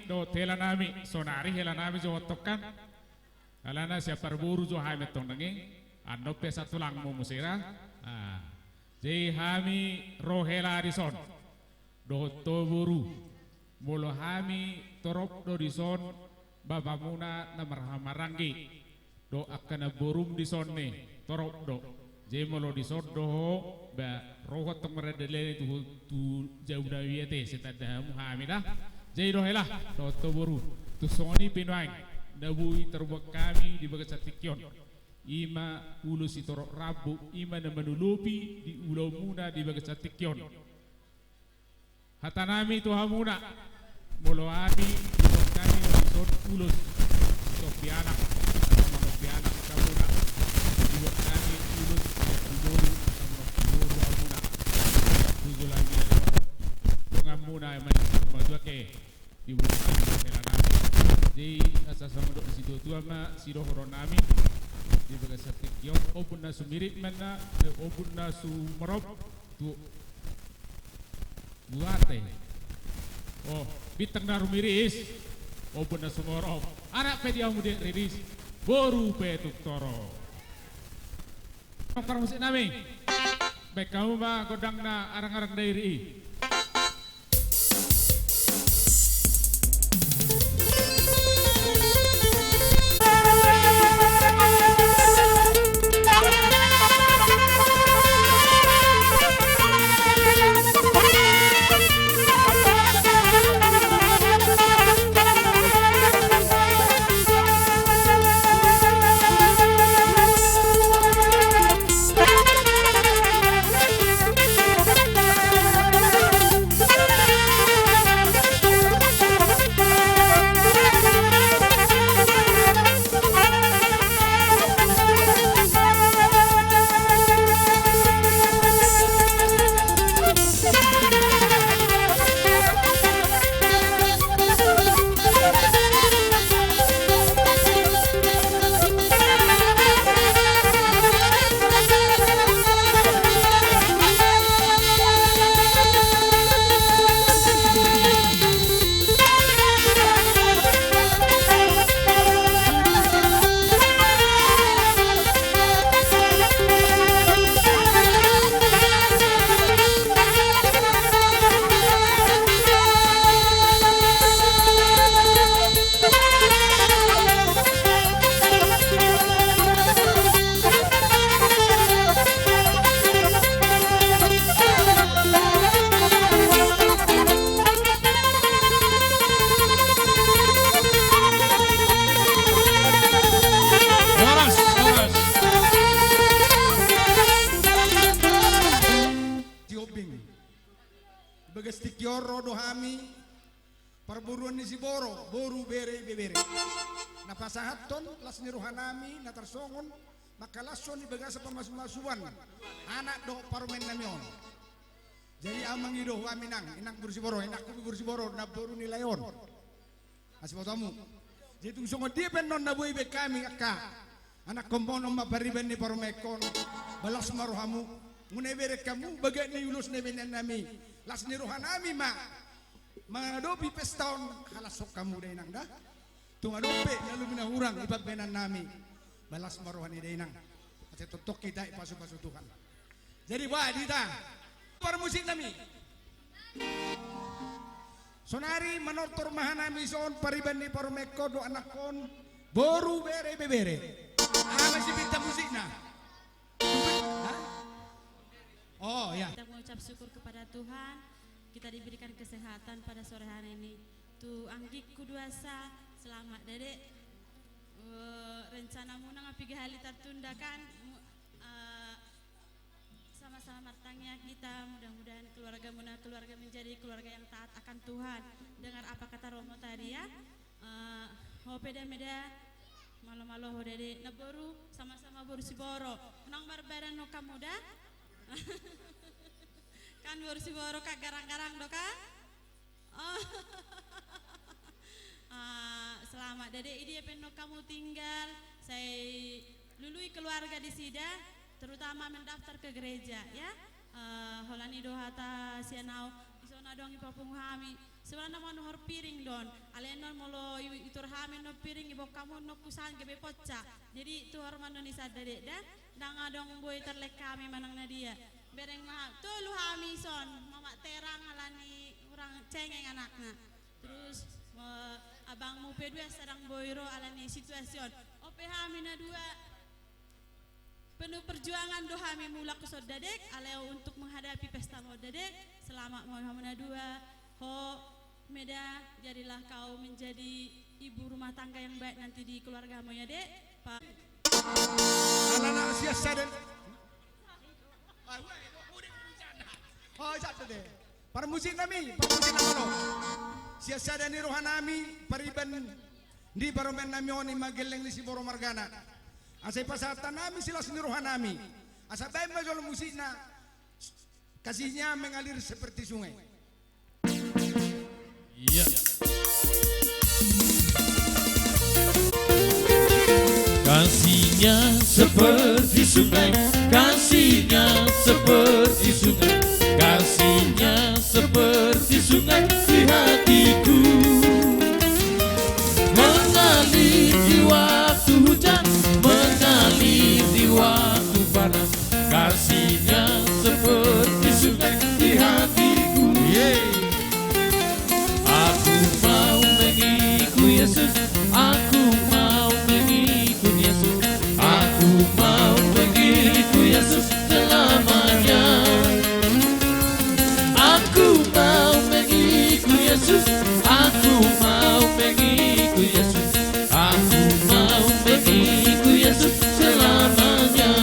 dohot hela nami, sonari hela nami jo antong kan. Alana sian parboru jo hami antong nangkin, annon pe satulangmu muse ra. Ah. Jadi hami ro hela dison. Dohot ho boru, molo hami torop do dison bapamuna na marhahamaranggi dohot angka namborum dison ni torop do. Jadi molo dison do ho, ba ro ho antong mardalan tu, tu jabu na biate, sai tanda hamu hami da. Jadi do hela, dohot ho boru, tung songon i pe nuaeng na boi tarbuat hami di bagasan tingki on. I ma ulos sitorop rambu, i ma na manolopi di ulaonmuna di bagasan tingki on. Hata nami tu hamuna, molo hami, dibuat hami ma dison ulos sitompi anak, na manompi anak hamuna. Dibuat hami ulos sitompi boru, na manompi boru hamuna. Bujur hami na donganmuna, manis matua ke. Dibuat hami hela nami. Jadi asa songon dok ni situatua ma sidohonon nami. Di bagasan tingki on, ombun na sumirit ma na, eh, ombun na sumorop tu buate. Oh, bintang na rumiris, ombun na sumorop. Anak pe di hamu diek riris, boru pe tung torop. Parmusik nami, baen hamu ma gondang na arang-arang dairi i. Horas, horas. Tiobing. Bagas tingki on ro do hami, parboruon ni Siboro, boru, bere, ibebere. Na pasahathon las ni roha nami na tarsongon mangkalashon di bagasan pamasumasuon anak dohot parumaen nami on. Jadi ahu mangido ho hami nang, inang boru Siboro, inangku pe boru Siboro, namboru ni lae on. Asi botomu. Jadi tung songon dia pe annon na boi baen hami angka anakkon on, on ma pariban ni parumaenkon, balas ma rohamu. Muna iberek hamu bagak ni ulos na ibaen nami, las ni roha nami ma mangadopi pesta on, halashon hamu da inang da. Tung adong pe na lobi na hurang di pambaenan nami, balas ma roha ni da inang. Asa tongtong hita dipasupasu Tuhan. Jadi ba di hita parmusik nami. Sonari manortor ma hanami dison pariban ni parumaenkon dohot anakkon, boru, bere, ibebere. Aha ma isi bintang musikna? Hah? Oh ya. Kita mengucap syukur kepada Tuhan, kita diberikan kesehatan pada sore hari ini. Tu anggikku duansa, selamat dede. Eh, rencanamuna nga piga hali tertunda kan? Mu-, eh, sama-sama martangiang hita, mudah-mudahan keluargamuna keluarga menjadi keluarga yang taat akan Tuhan. Dengar apa kata Romo tadi ya. Eh, ho pe da meda, malo-malo ho dede, namboru, sama-sama boru Siboro. Unang marbadan ho hamu da? Kan boru Siboro kan garang-garang do kan? Oh. Ah, selamat dede, i dia pe annon hamu tinggal, sai lului keluarga di sida, terutama mendaftar ke gereja ya. Eh, holan i do hata sian ahu, dison adong i papungu hami, Sebenarna manuhor piring do on. Alai annon molo i-, itor hami annon piring, iboan hamu annon kusan gabe ponca. Jadi tuhor ma annon i sandadek da. Ndang adong boi tarlek hami manang na dia. Bereng ma tolu hami son, mamak terang alani hurang cengeng anakna. Terus, eh, abangmu pe dua sadang boi ro alani situasi on. On pe hami na dua. Penuh perjuangan do hami mulak tu Sandadek, alai untuk menghadapi pesta Sandadek, selamat ma hamu na dua, ho, Meda, jadilah kau menjadi ibu rumah tangga yang baik nanti di keluargamu ya, Dek. Pa- Alana sian sada. Oh, sada, Dek. Parmusik nami, parmusik nami lo. Sian sada ni roha nami, pariban ni parumaen nami on i ma Gelleng ni Siboro margana. Asa ipasahat hami silas ni roha nami. Asa baen ma jolo musikna, Kasihnya Mengalir Seperti Sungai. Iya. Kasihnya seperti sungai, kasihnya seperti sungai, kasihnya seperti sungai di hatiku. Mengalir di waktu hujan, mengalir di waktu panas, kasihnya seperti sungai di hatiku. Yeay. Aku mau mengikut Yesus, aku mau mengikut Yesus, aku mau mengikut Yesus selamanya. Aku mau mengikut Yesus, aku mau mengikut Yesus, aku mau mengikut Yesus selamanya.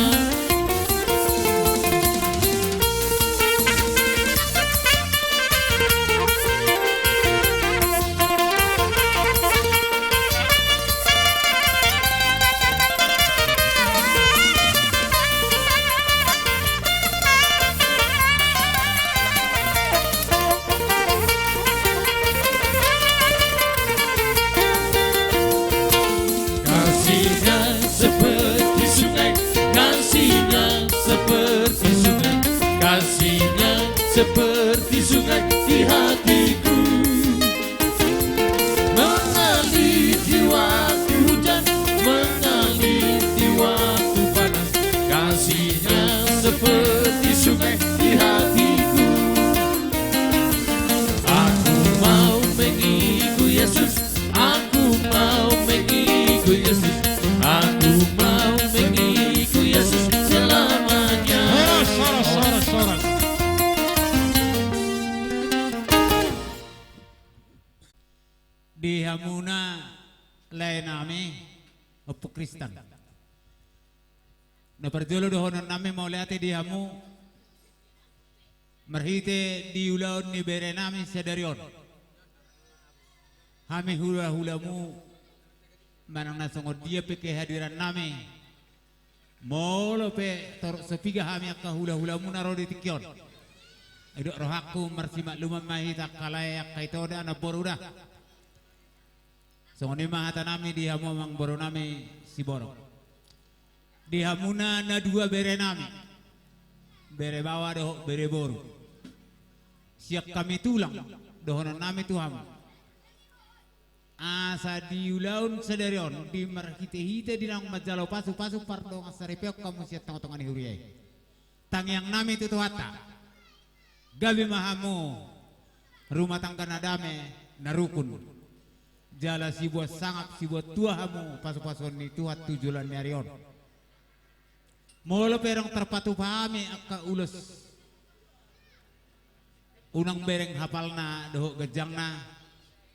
Kasihnya seperti sungai, kasihnya seperti sungai, kasihnya seperti sungai di hatiku. Mengalir di waktu hujan, mengalir di waktu panas, kasihnya seperti sungai di hatiku. Aku mau mengikut Yesus, aku mau mengikut Yesus, aku mau mengikut Yesus selamanya. Horas, horas, horas, horas. Di hamuna lae nami, Ompu Kristen. Na parjolo dohonon nami mauliate di hamu, marhite di ulaon ni bere nami sadari on. Hami hulahulamu, manang na songon dia pe kehadiran nami, molo pe torop so piga hami angka hulahulamuna ro di tingki on, didok rohangku marsimakluman ma hita angka lae, angka ito da, namboru da. Songon i ma hata nami di hamu amangboru nami siborok. Di hamuna na dua bere nami, bere baoa dohot bere boru, sian hami tulang, dohonon nami tu hamu, asa di ulaon sadari on, di marhitehite di naung manjalo pasupasu pardongansaripeon hamu sian tongatonga ni huria i, tangiang nami tu Tuhanta, gabe ma hamu rumah tangga na dame, na rukun, jala siboan sangap siboan tua hamu pasupasuon ni Tuhan tu joloan ni ari on. Molo pe adong tarpatupa hami angka ulos unang bereng hapalna dohot ganjangna,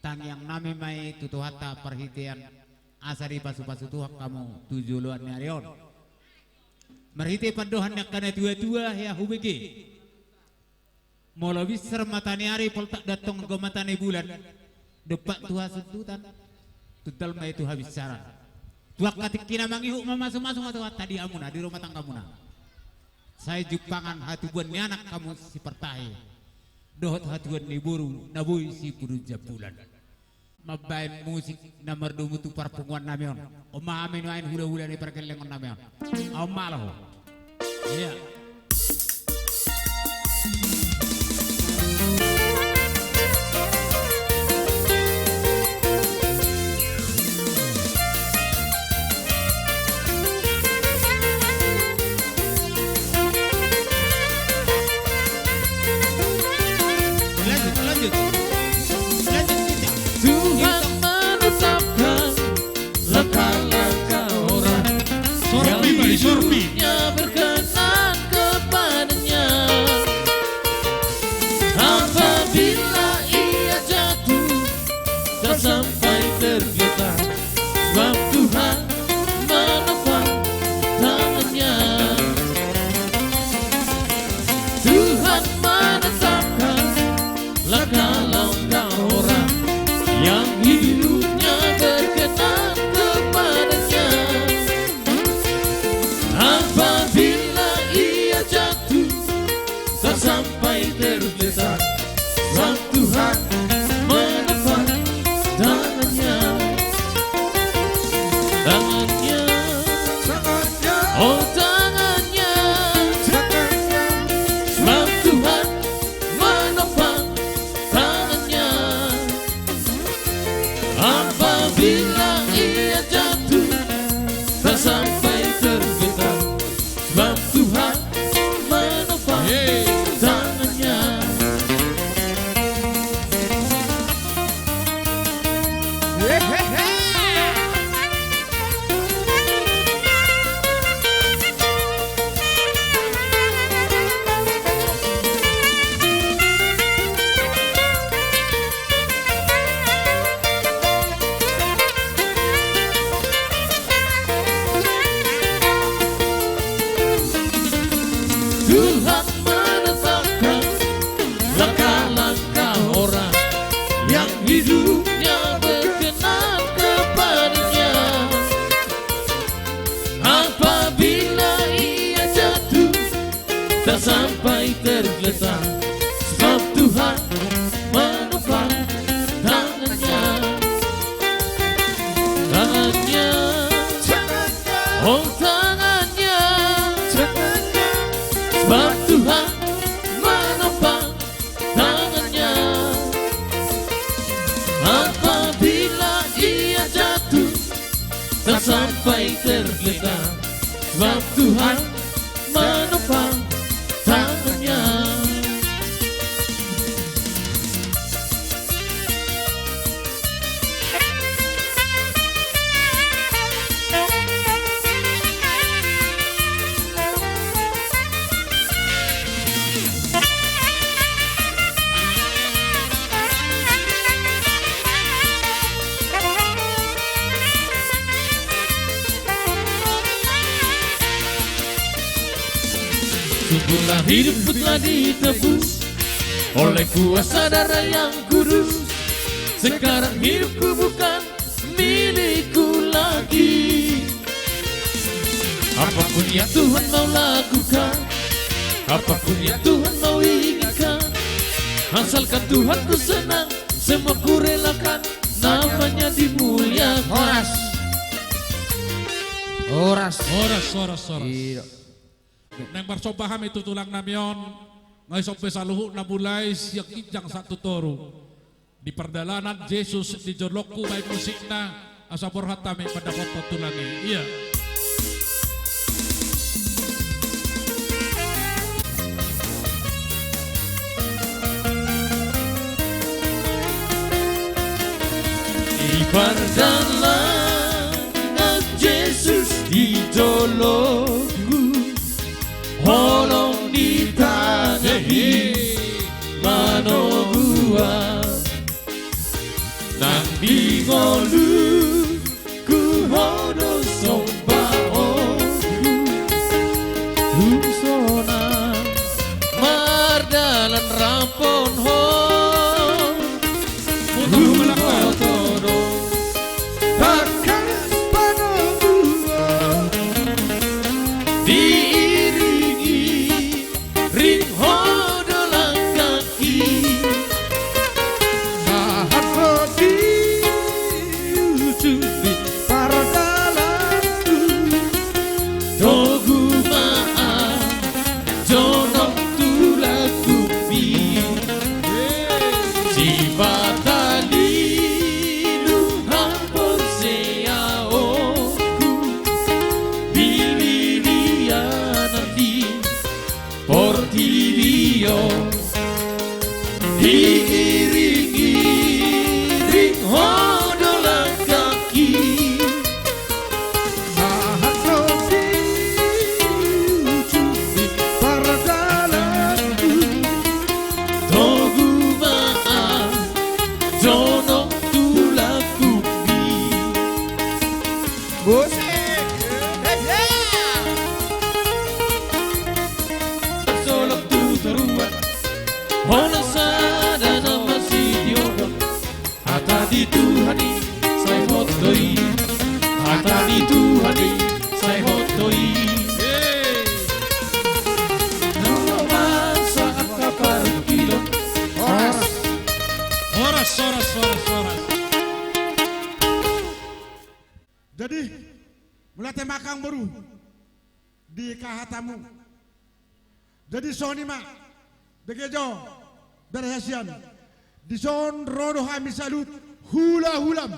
tangiang nami ma i tu Tuhanta parhitean asa dipasupasu Tuhan hamu tu joloan ni ari on. Marhite pandohan ni angka natuatua hea hubege, molo binsar mata ni ari poltak do antong mata ni bulan, dompak tu hasundutan, tuntal ma i tu habinsaran. Tu angka tingki na mangihut mamasumasu ma Tuhanta di hamuna, di rumah tanggamuna. Sai jumpangan hatubuan ni anak hamu sipartahi, dohot hatubuan ni boru na boi sipudun jambulan. Mambaen musik na mardomu tu parpunguan nami on. On ma hami nuaeng hulahula ni pargellengon nami on. On ma laho. Iya. tak sampai tergeletak, sebab Tuhan menopang tangannya. Tuhan menetapkan langkah-langkah orang yang hidupnya berkenan kepada-Nya. Apabila ia jatuh, tak sampai tergeletak, sebab Tuhan menopang tangannya. Tangannya. Tangannya. Oh, tangannya. Tangannya. Sebab Tuhan menopang tangannya. Apabila ia jatuh, tak sampai tergeletak, sebab Tuhan menopang tangannya. Tuhan menetapkan langkah-langkah orang yang hidupnya berkenan kepada-Nya. Apabila ia jatuh, tak sampai tergeletak, sebab Tuhan menopang tangannya. Tangannya. Oh, tangannya. Sebab Tuhan menopang tangannya. Apabila ia jatuh, tak sampai tergeletak, sebab Tuhan menopang tangannya. Sungguhlah hidupku telah ditebus oleh kuasa darah yang kudus. Sekarang hidupku bukan milikku lagi. Apapun yang Tuhan mau lakukan, apapun yang Tuhan mau inginkan, asalkan Tuhanku senang, semua kurelakan, namanya dimuliakan. Horas. Horas. Horas, horas, horas. Iya. Naeng marsomba hami tu tulang nami on, nunga isomba saluhutna mulai sian ginjang sahat tu toru. Di pardalanan Jesus di jolongku, baen musikna asa borhat hami mandapothon tulang i. Iya. Di pardalanan Jesus di jolongku, holong ni tangan i manoguang. Nang di ngolungku ho do sombaonku. Tung sonang mardalan rampon ho, huboto do tangkas panoguon. Diiringi ring ho do langkangki. Sahat ro di Hata ni Tuhan i, sai hot do i. Hei. Nang ro masa angka parungkilon. Horas. Horas, horas, horas, horas. Jadi, mauliate ma amang boru di hatamu. Jadi songon i ma, begejo, berhasian. Dison ro do hami saluhut hulahulam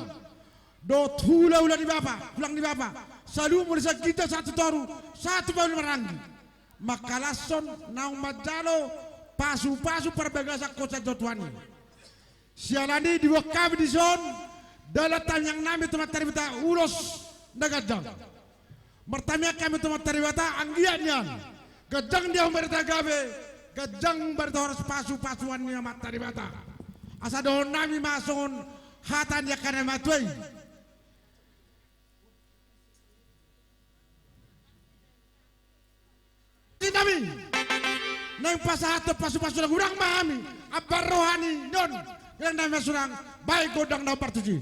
dohot hulahula ni bapa, tulang ni bapa. Saluhut molo sian ginjang sahat tu toru, sahat tu palu ni maranggi. Mangkalashon naung manjalo pasupasu parbagasan hosa ni Tuhan i. Siala ni i diboan hami dison dalan tangiangnami tu Amanta Debata ulos na ganjang. Martangiang hami tu Amanta Debata anggiat nian ganjang di hamu barita gabe, ganjang barita horas pasupasuan ni Amanta Debata. Asa dohononnami ma songon hata ni angka na matua i. Hami naeng pasahathon pasupasu na godang ma hami, amban roha ni on, godang na masurang, bahen gondang na partuju.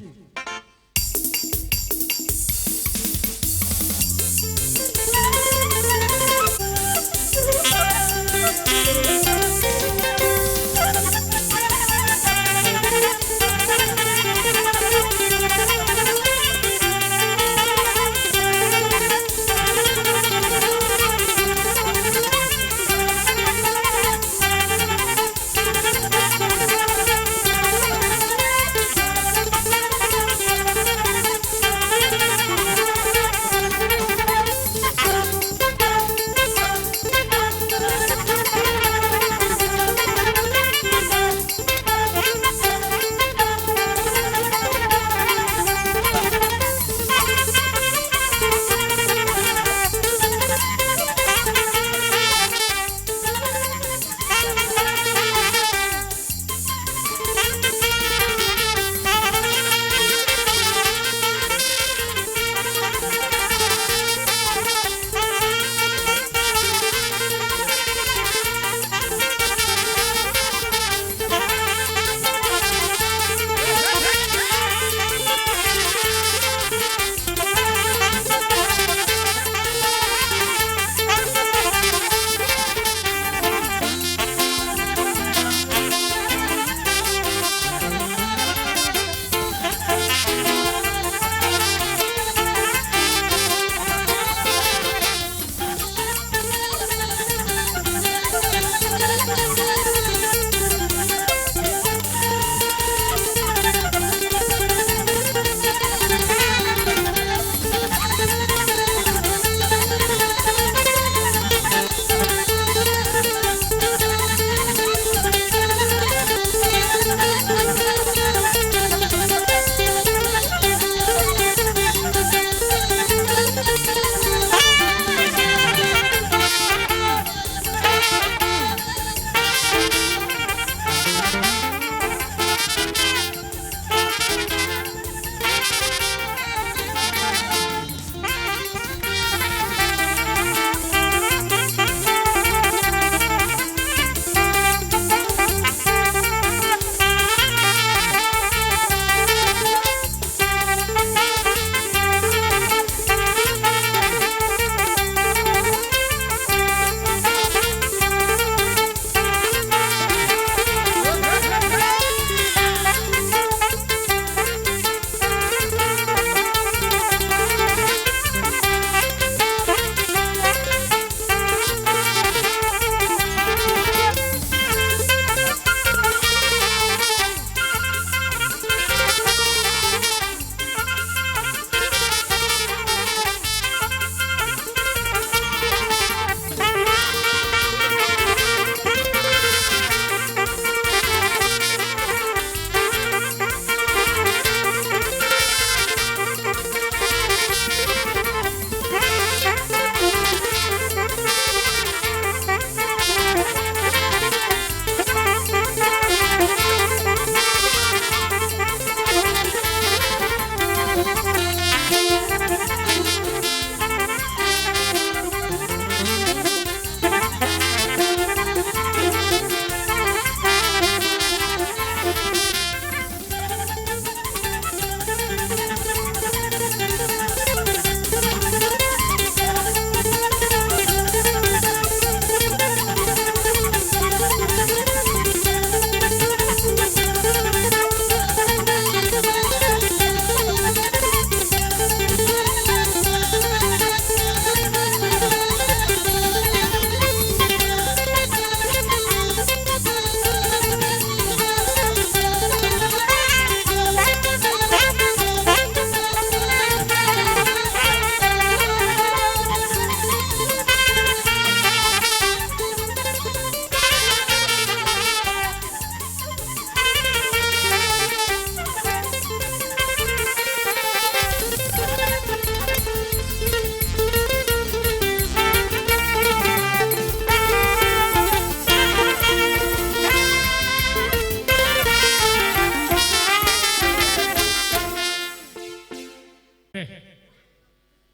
Eh,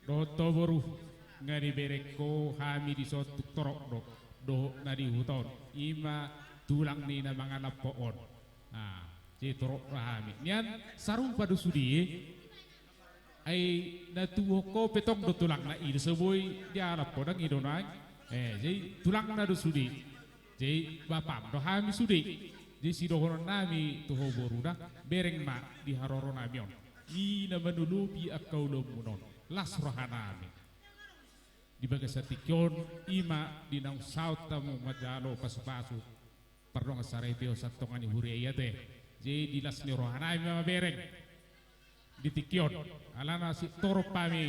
dohot ho boru, nga dibereng ho hami dison tung torop do dohot na di huta on. I ma tulang ni na mangalap ho on. Ah, jadi torop do hami. Nian sarupa do sude. Ai na tubuhon ho pe tong do tulangna, i do so boi dialap ho, ndang i do nai. Eh, jadi tulangna do sude. Jadi bapam do hami sude. Jadi sidohonon nami tu ho boru da, bereng ma di haroro nami on. I na manolopi angka ulaonmuna on. Las roha nami. Di bagasan tingki on, i ma di naung saut hamu manjalo pasupasu. Pardongan saripeon sian tonga ni huria i ate. Jadi di las ni roha nami ma bereng. Di tingki on, alana sittorop hami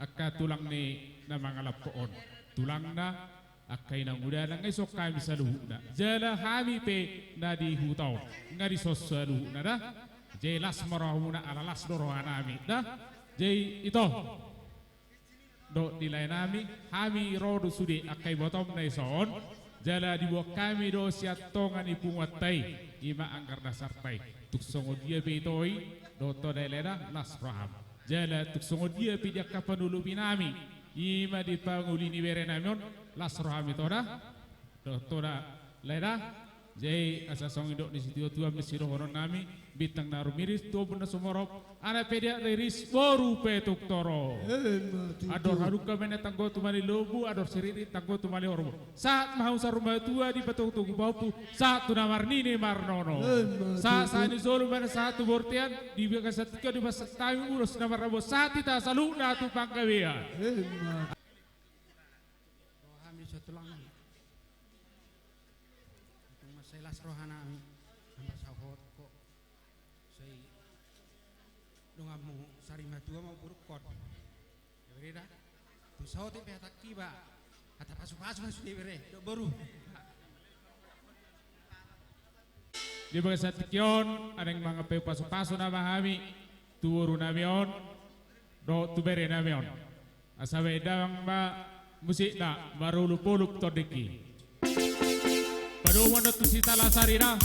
angka tulang ni na mangalap ho on. Tulangna, angka inang udana, nga dison hami saluhutna. Jala hami pe na di huta on, nga dison saluhutna da. Jadi las ma rohamuna, ala las do roha nami da. Jadi ito. Dohot di lae nami, hami ro do sude angka ibotom na dison, jala diboan hami do sian tonga ni punguanta i, i ma anggar dasarta i. Tung songon dia pe ito i, dohot ho da lae da, las roham. Jala tung songon dia pe di angka panolopi nami, i ma di pangoli ni bere nami on, las roham ito da. Dohot ho da lae da. Jadi asa songon didok ni situatua ma sidohonon nami, bintang na rumiris tu ombun na sumorop, anak pe dia riris, boru pe tung torop. Emma tutu. Andor halumpang ma na tanggo tumompa lombu, andor siririt tanggo tumompa horbo. Sahat ma hamu saur matua dipatogutogu pahompu, sahat tu na marnini marnono. Emma tutu. Sahat sahat ni solu ma na sahat tu bontean, di bagasan tingki on dipasahat hami ulos na marrambu, sahat hita saluhutna tu panggabean. Emma. Roha nami so tulang. Untung ma sai las roha nami. Nambah sahat ho. Sai donganmu sari matua ma borungkon. Ia bere da. Tung saotik pe hatangki ba. Hata pasupasu ma sude bere. Dok boru. Di bagasan tingki on, adong mangape pasupasu nama hami, tu boru nami on, dohot tu bere nami on. Asa baen damang ma musikna, marolopolop tondingki. Padomuan do tu Sitalasari da.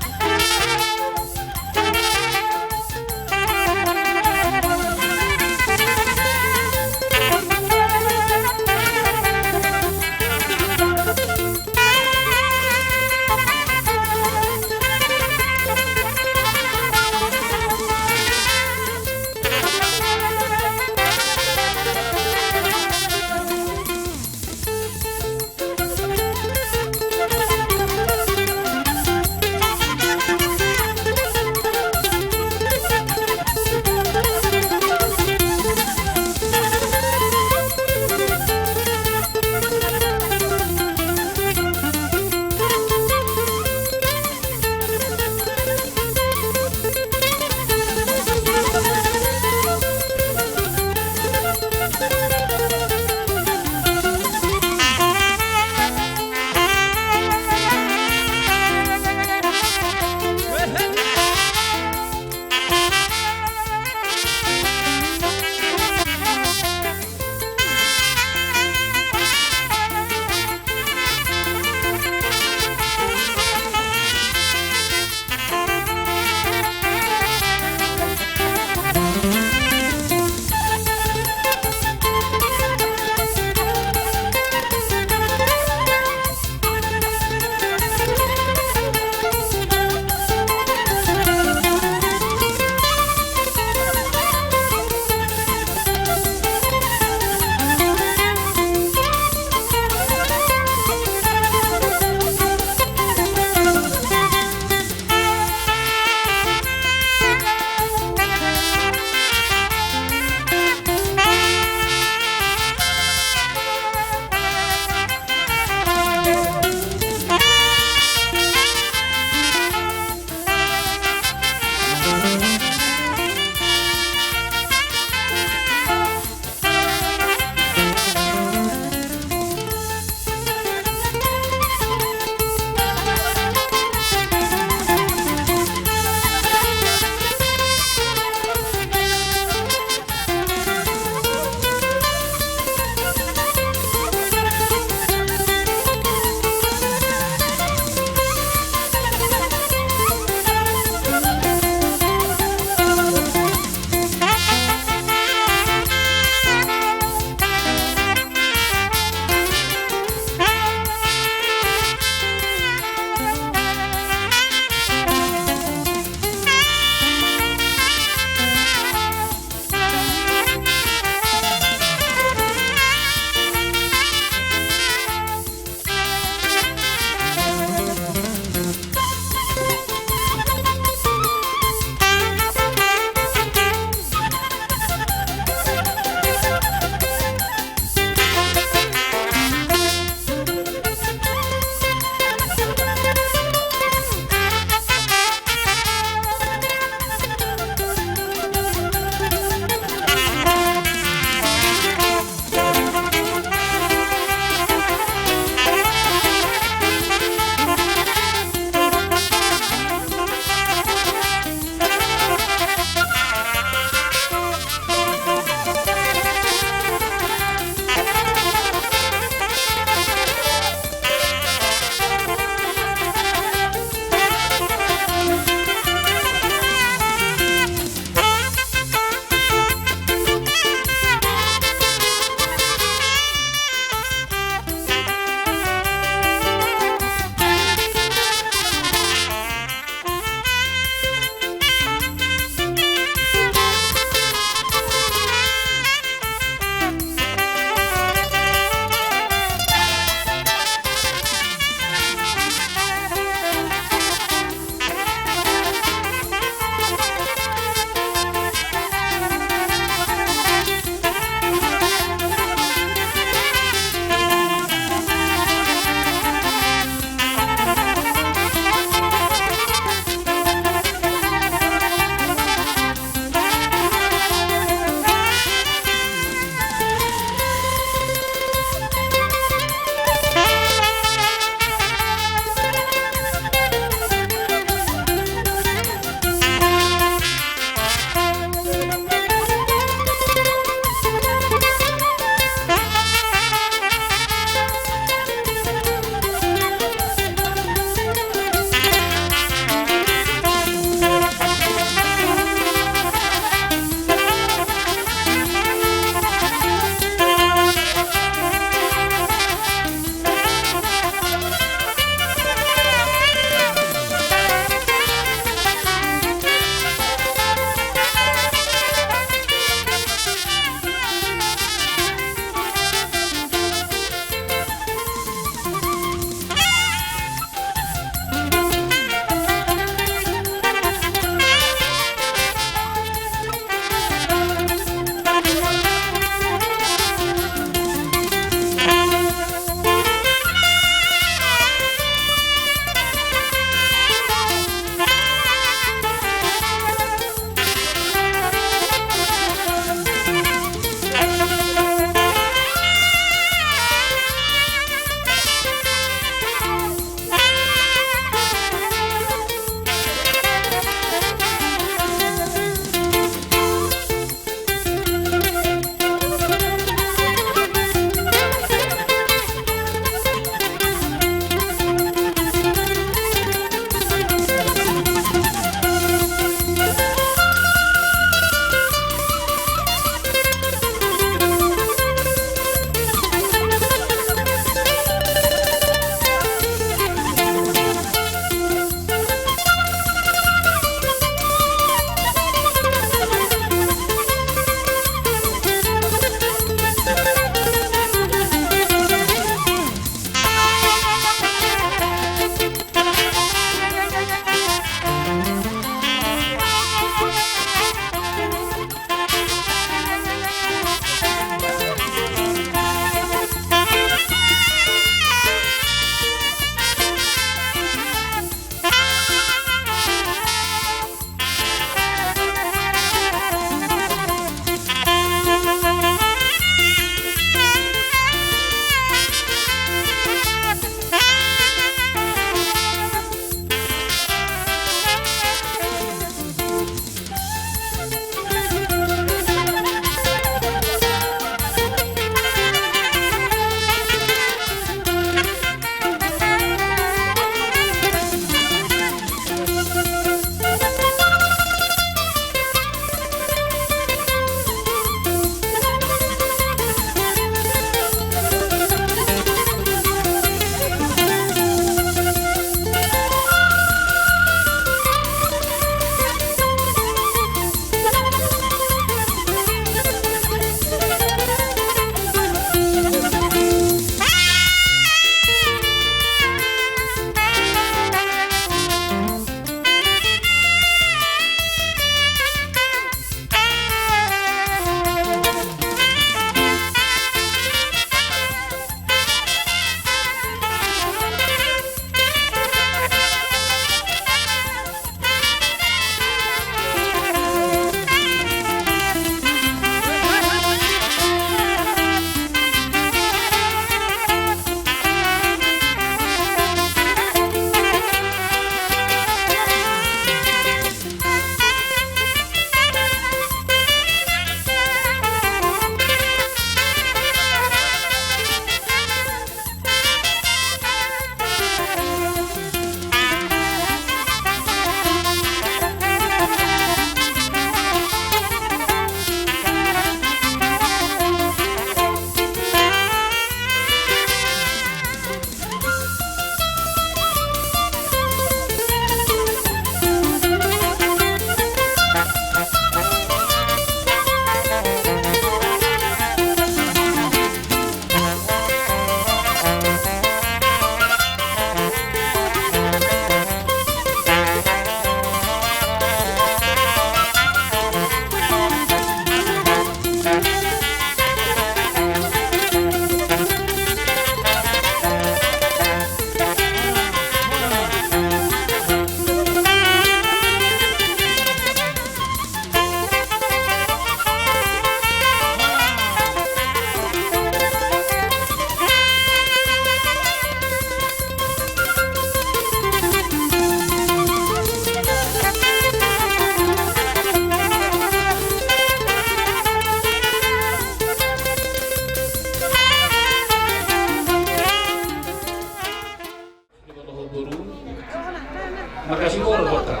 Marga Siboro, bota.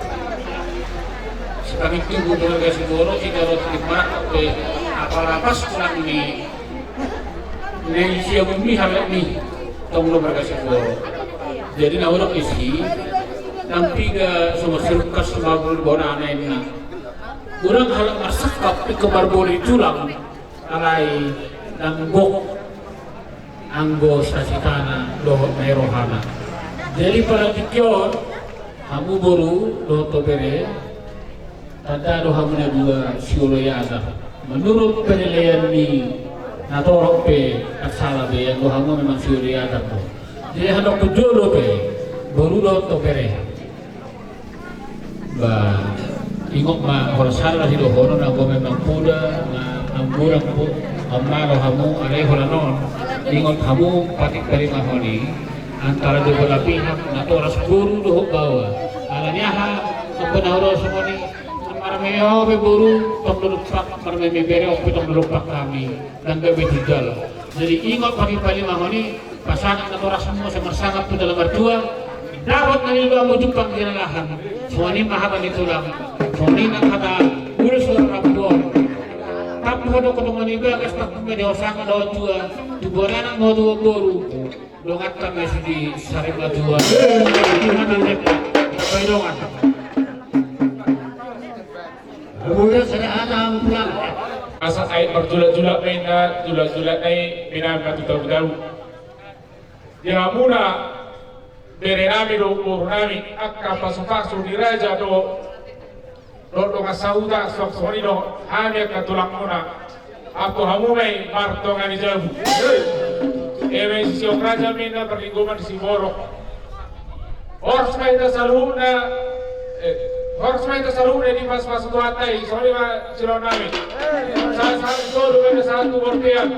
Sipangitu butuh marga Siboro, kita roti marak pe apala pas kurang ni, ni siamun mi halak ni, tong do marga Siboro. Jadi na urang isi, nampi ga semua sirkas semua bulu bona na inna. Urang halak marsakap, ikut marboli tulang. Alai ndang gok anggo sasitana dohot na i rohana. Jadi pala tingki on, hamu boru dohot ho bere, tanda do hamu na dua sioloi adat. Menurut penilaian ni na torop pe, tak salah be, anggo hamu memang sioloi adat do. Jadi handok tu jolo pe, boru dohot ho bere. Ba, ingot ma, horas-horas i dohonon, anggo memang poda na, na hurang, bo, amang, hamu, alai holan on, ingot hamu patik palimahon i antara dua belah pihak, natoras boru dohot baoa. Alani aha, anggo na hurang songon i, marmeme ho pe boru, tong do dompak, marmeme bere, on pe tong do dompak hami. Ndang gabe tinggal. Jadi ingot patik palimahon i, pasangat natorasmu, sai marsangap tu dalam martua, dapot na niluluanmu jumpang di na lahan. Songon i ma hata ni tulang, songon i nang hata ulos ni rambu on. Tampuhon do tu dongan ni bagas, tampuhon ma di ho sangap dohot tua, tubuan anak ma ho tubuan boru. Dongan tama si di sari matua. Di mana lepa, apa dongan? Asa ai marjulak-julak ma inna, julak-julak na i, minam ma tu tabu-tabu. Di hamuna, bere nami dohot boru nami, angka pasu-pasu ni raja do, do dongan sahuta, songon i do hami angka tulangmuna. Anggo hamu ma i martonga ni jabu. Eme sisiok raja ma inna, parlinggoman ni siborok. Horas ma hita saluhutna, eh, horas ma hita saluhutna di pasu-pasu Tuhanta i, songon i ma silaon nami. Sahat-sahat ni solu, sahat tu bontean.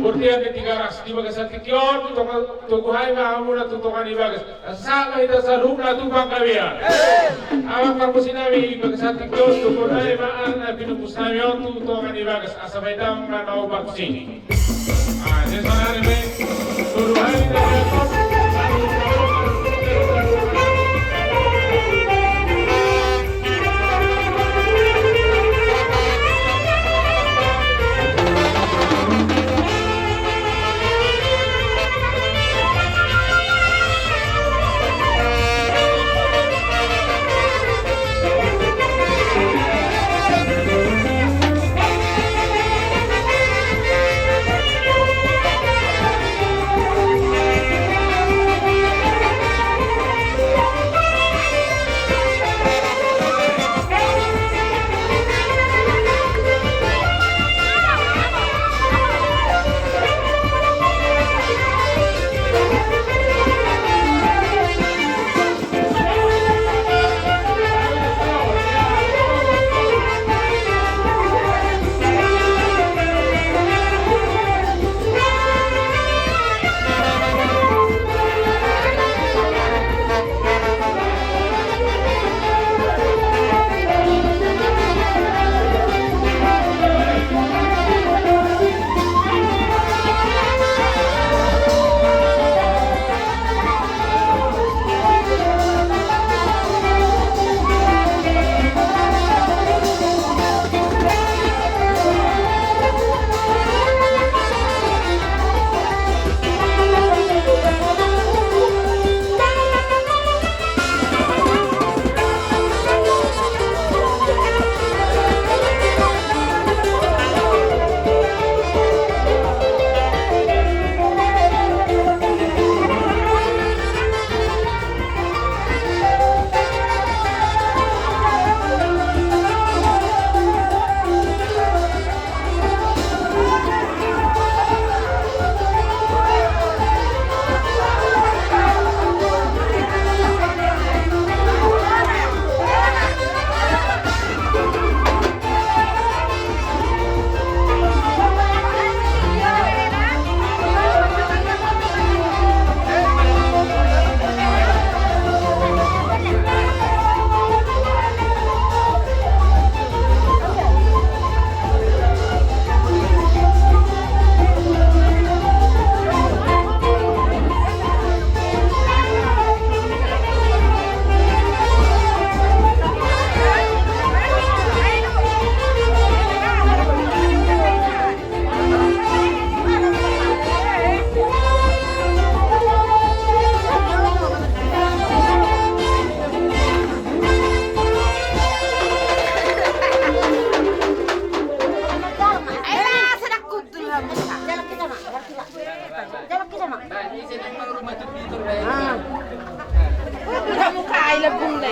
Bontean di Tigaras, di bagasan tingki on, tu tonga, togu hami ma hamuna tu tonga ni bagas. Sahat ma hita saluhutna tu panggabean. Amang parmusi nami, di bagasan tingki on, togu hami ma anak na pinumpus nami on tu tonga ni bagas. Asa baen damang na naung bagus i.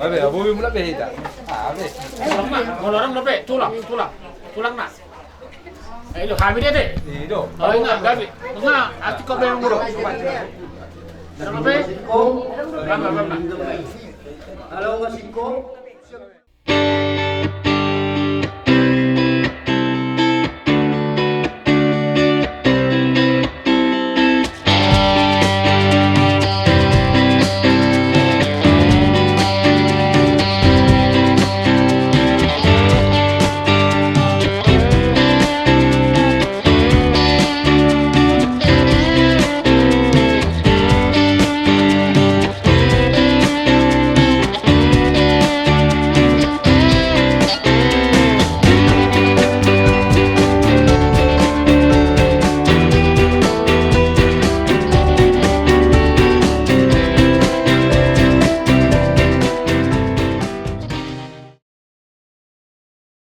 Abe, abe, mulak be hita. Ah, abe. Tulang ma, molo orang dope, tulang, tulang. Tulang na. Eh, ido, hami dia, de. Ido. Oh, ingat, gabe. Ingat, asik kau be, mulu. Berapa be? Berapa, berapa? Halo, Mas Iko.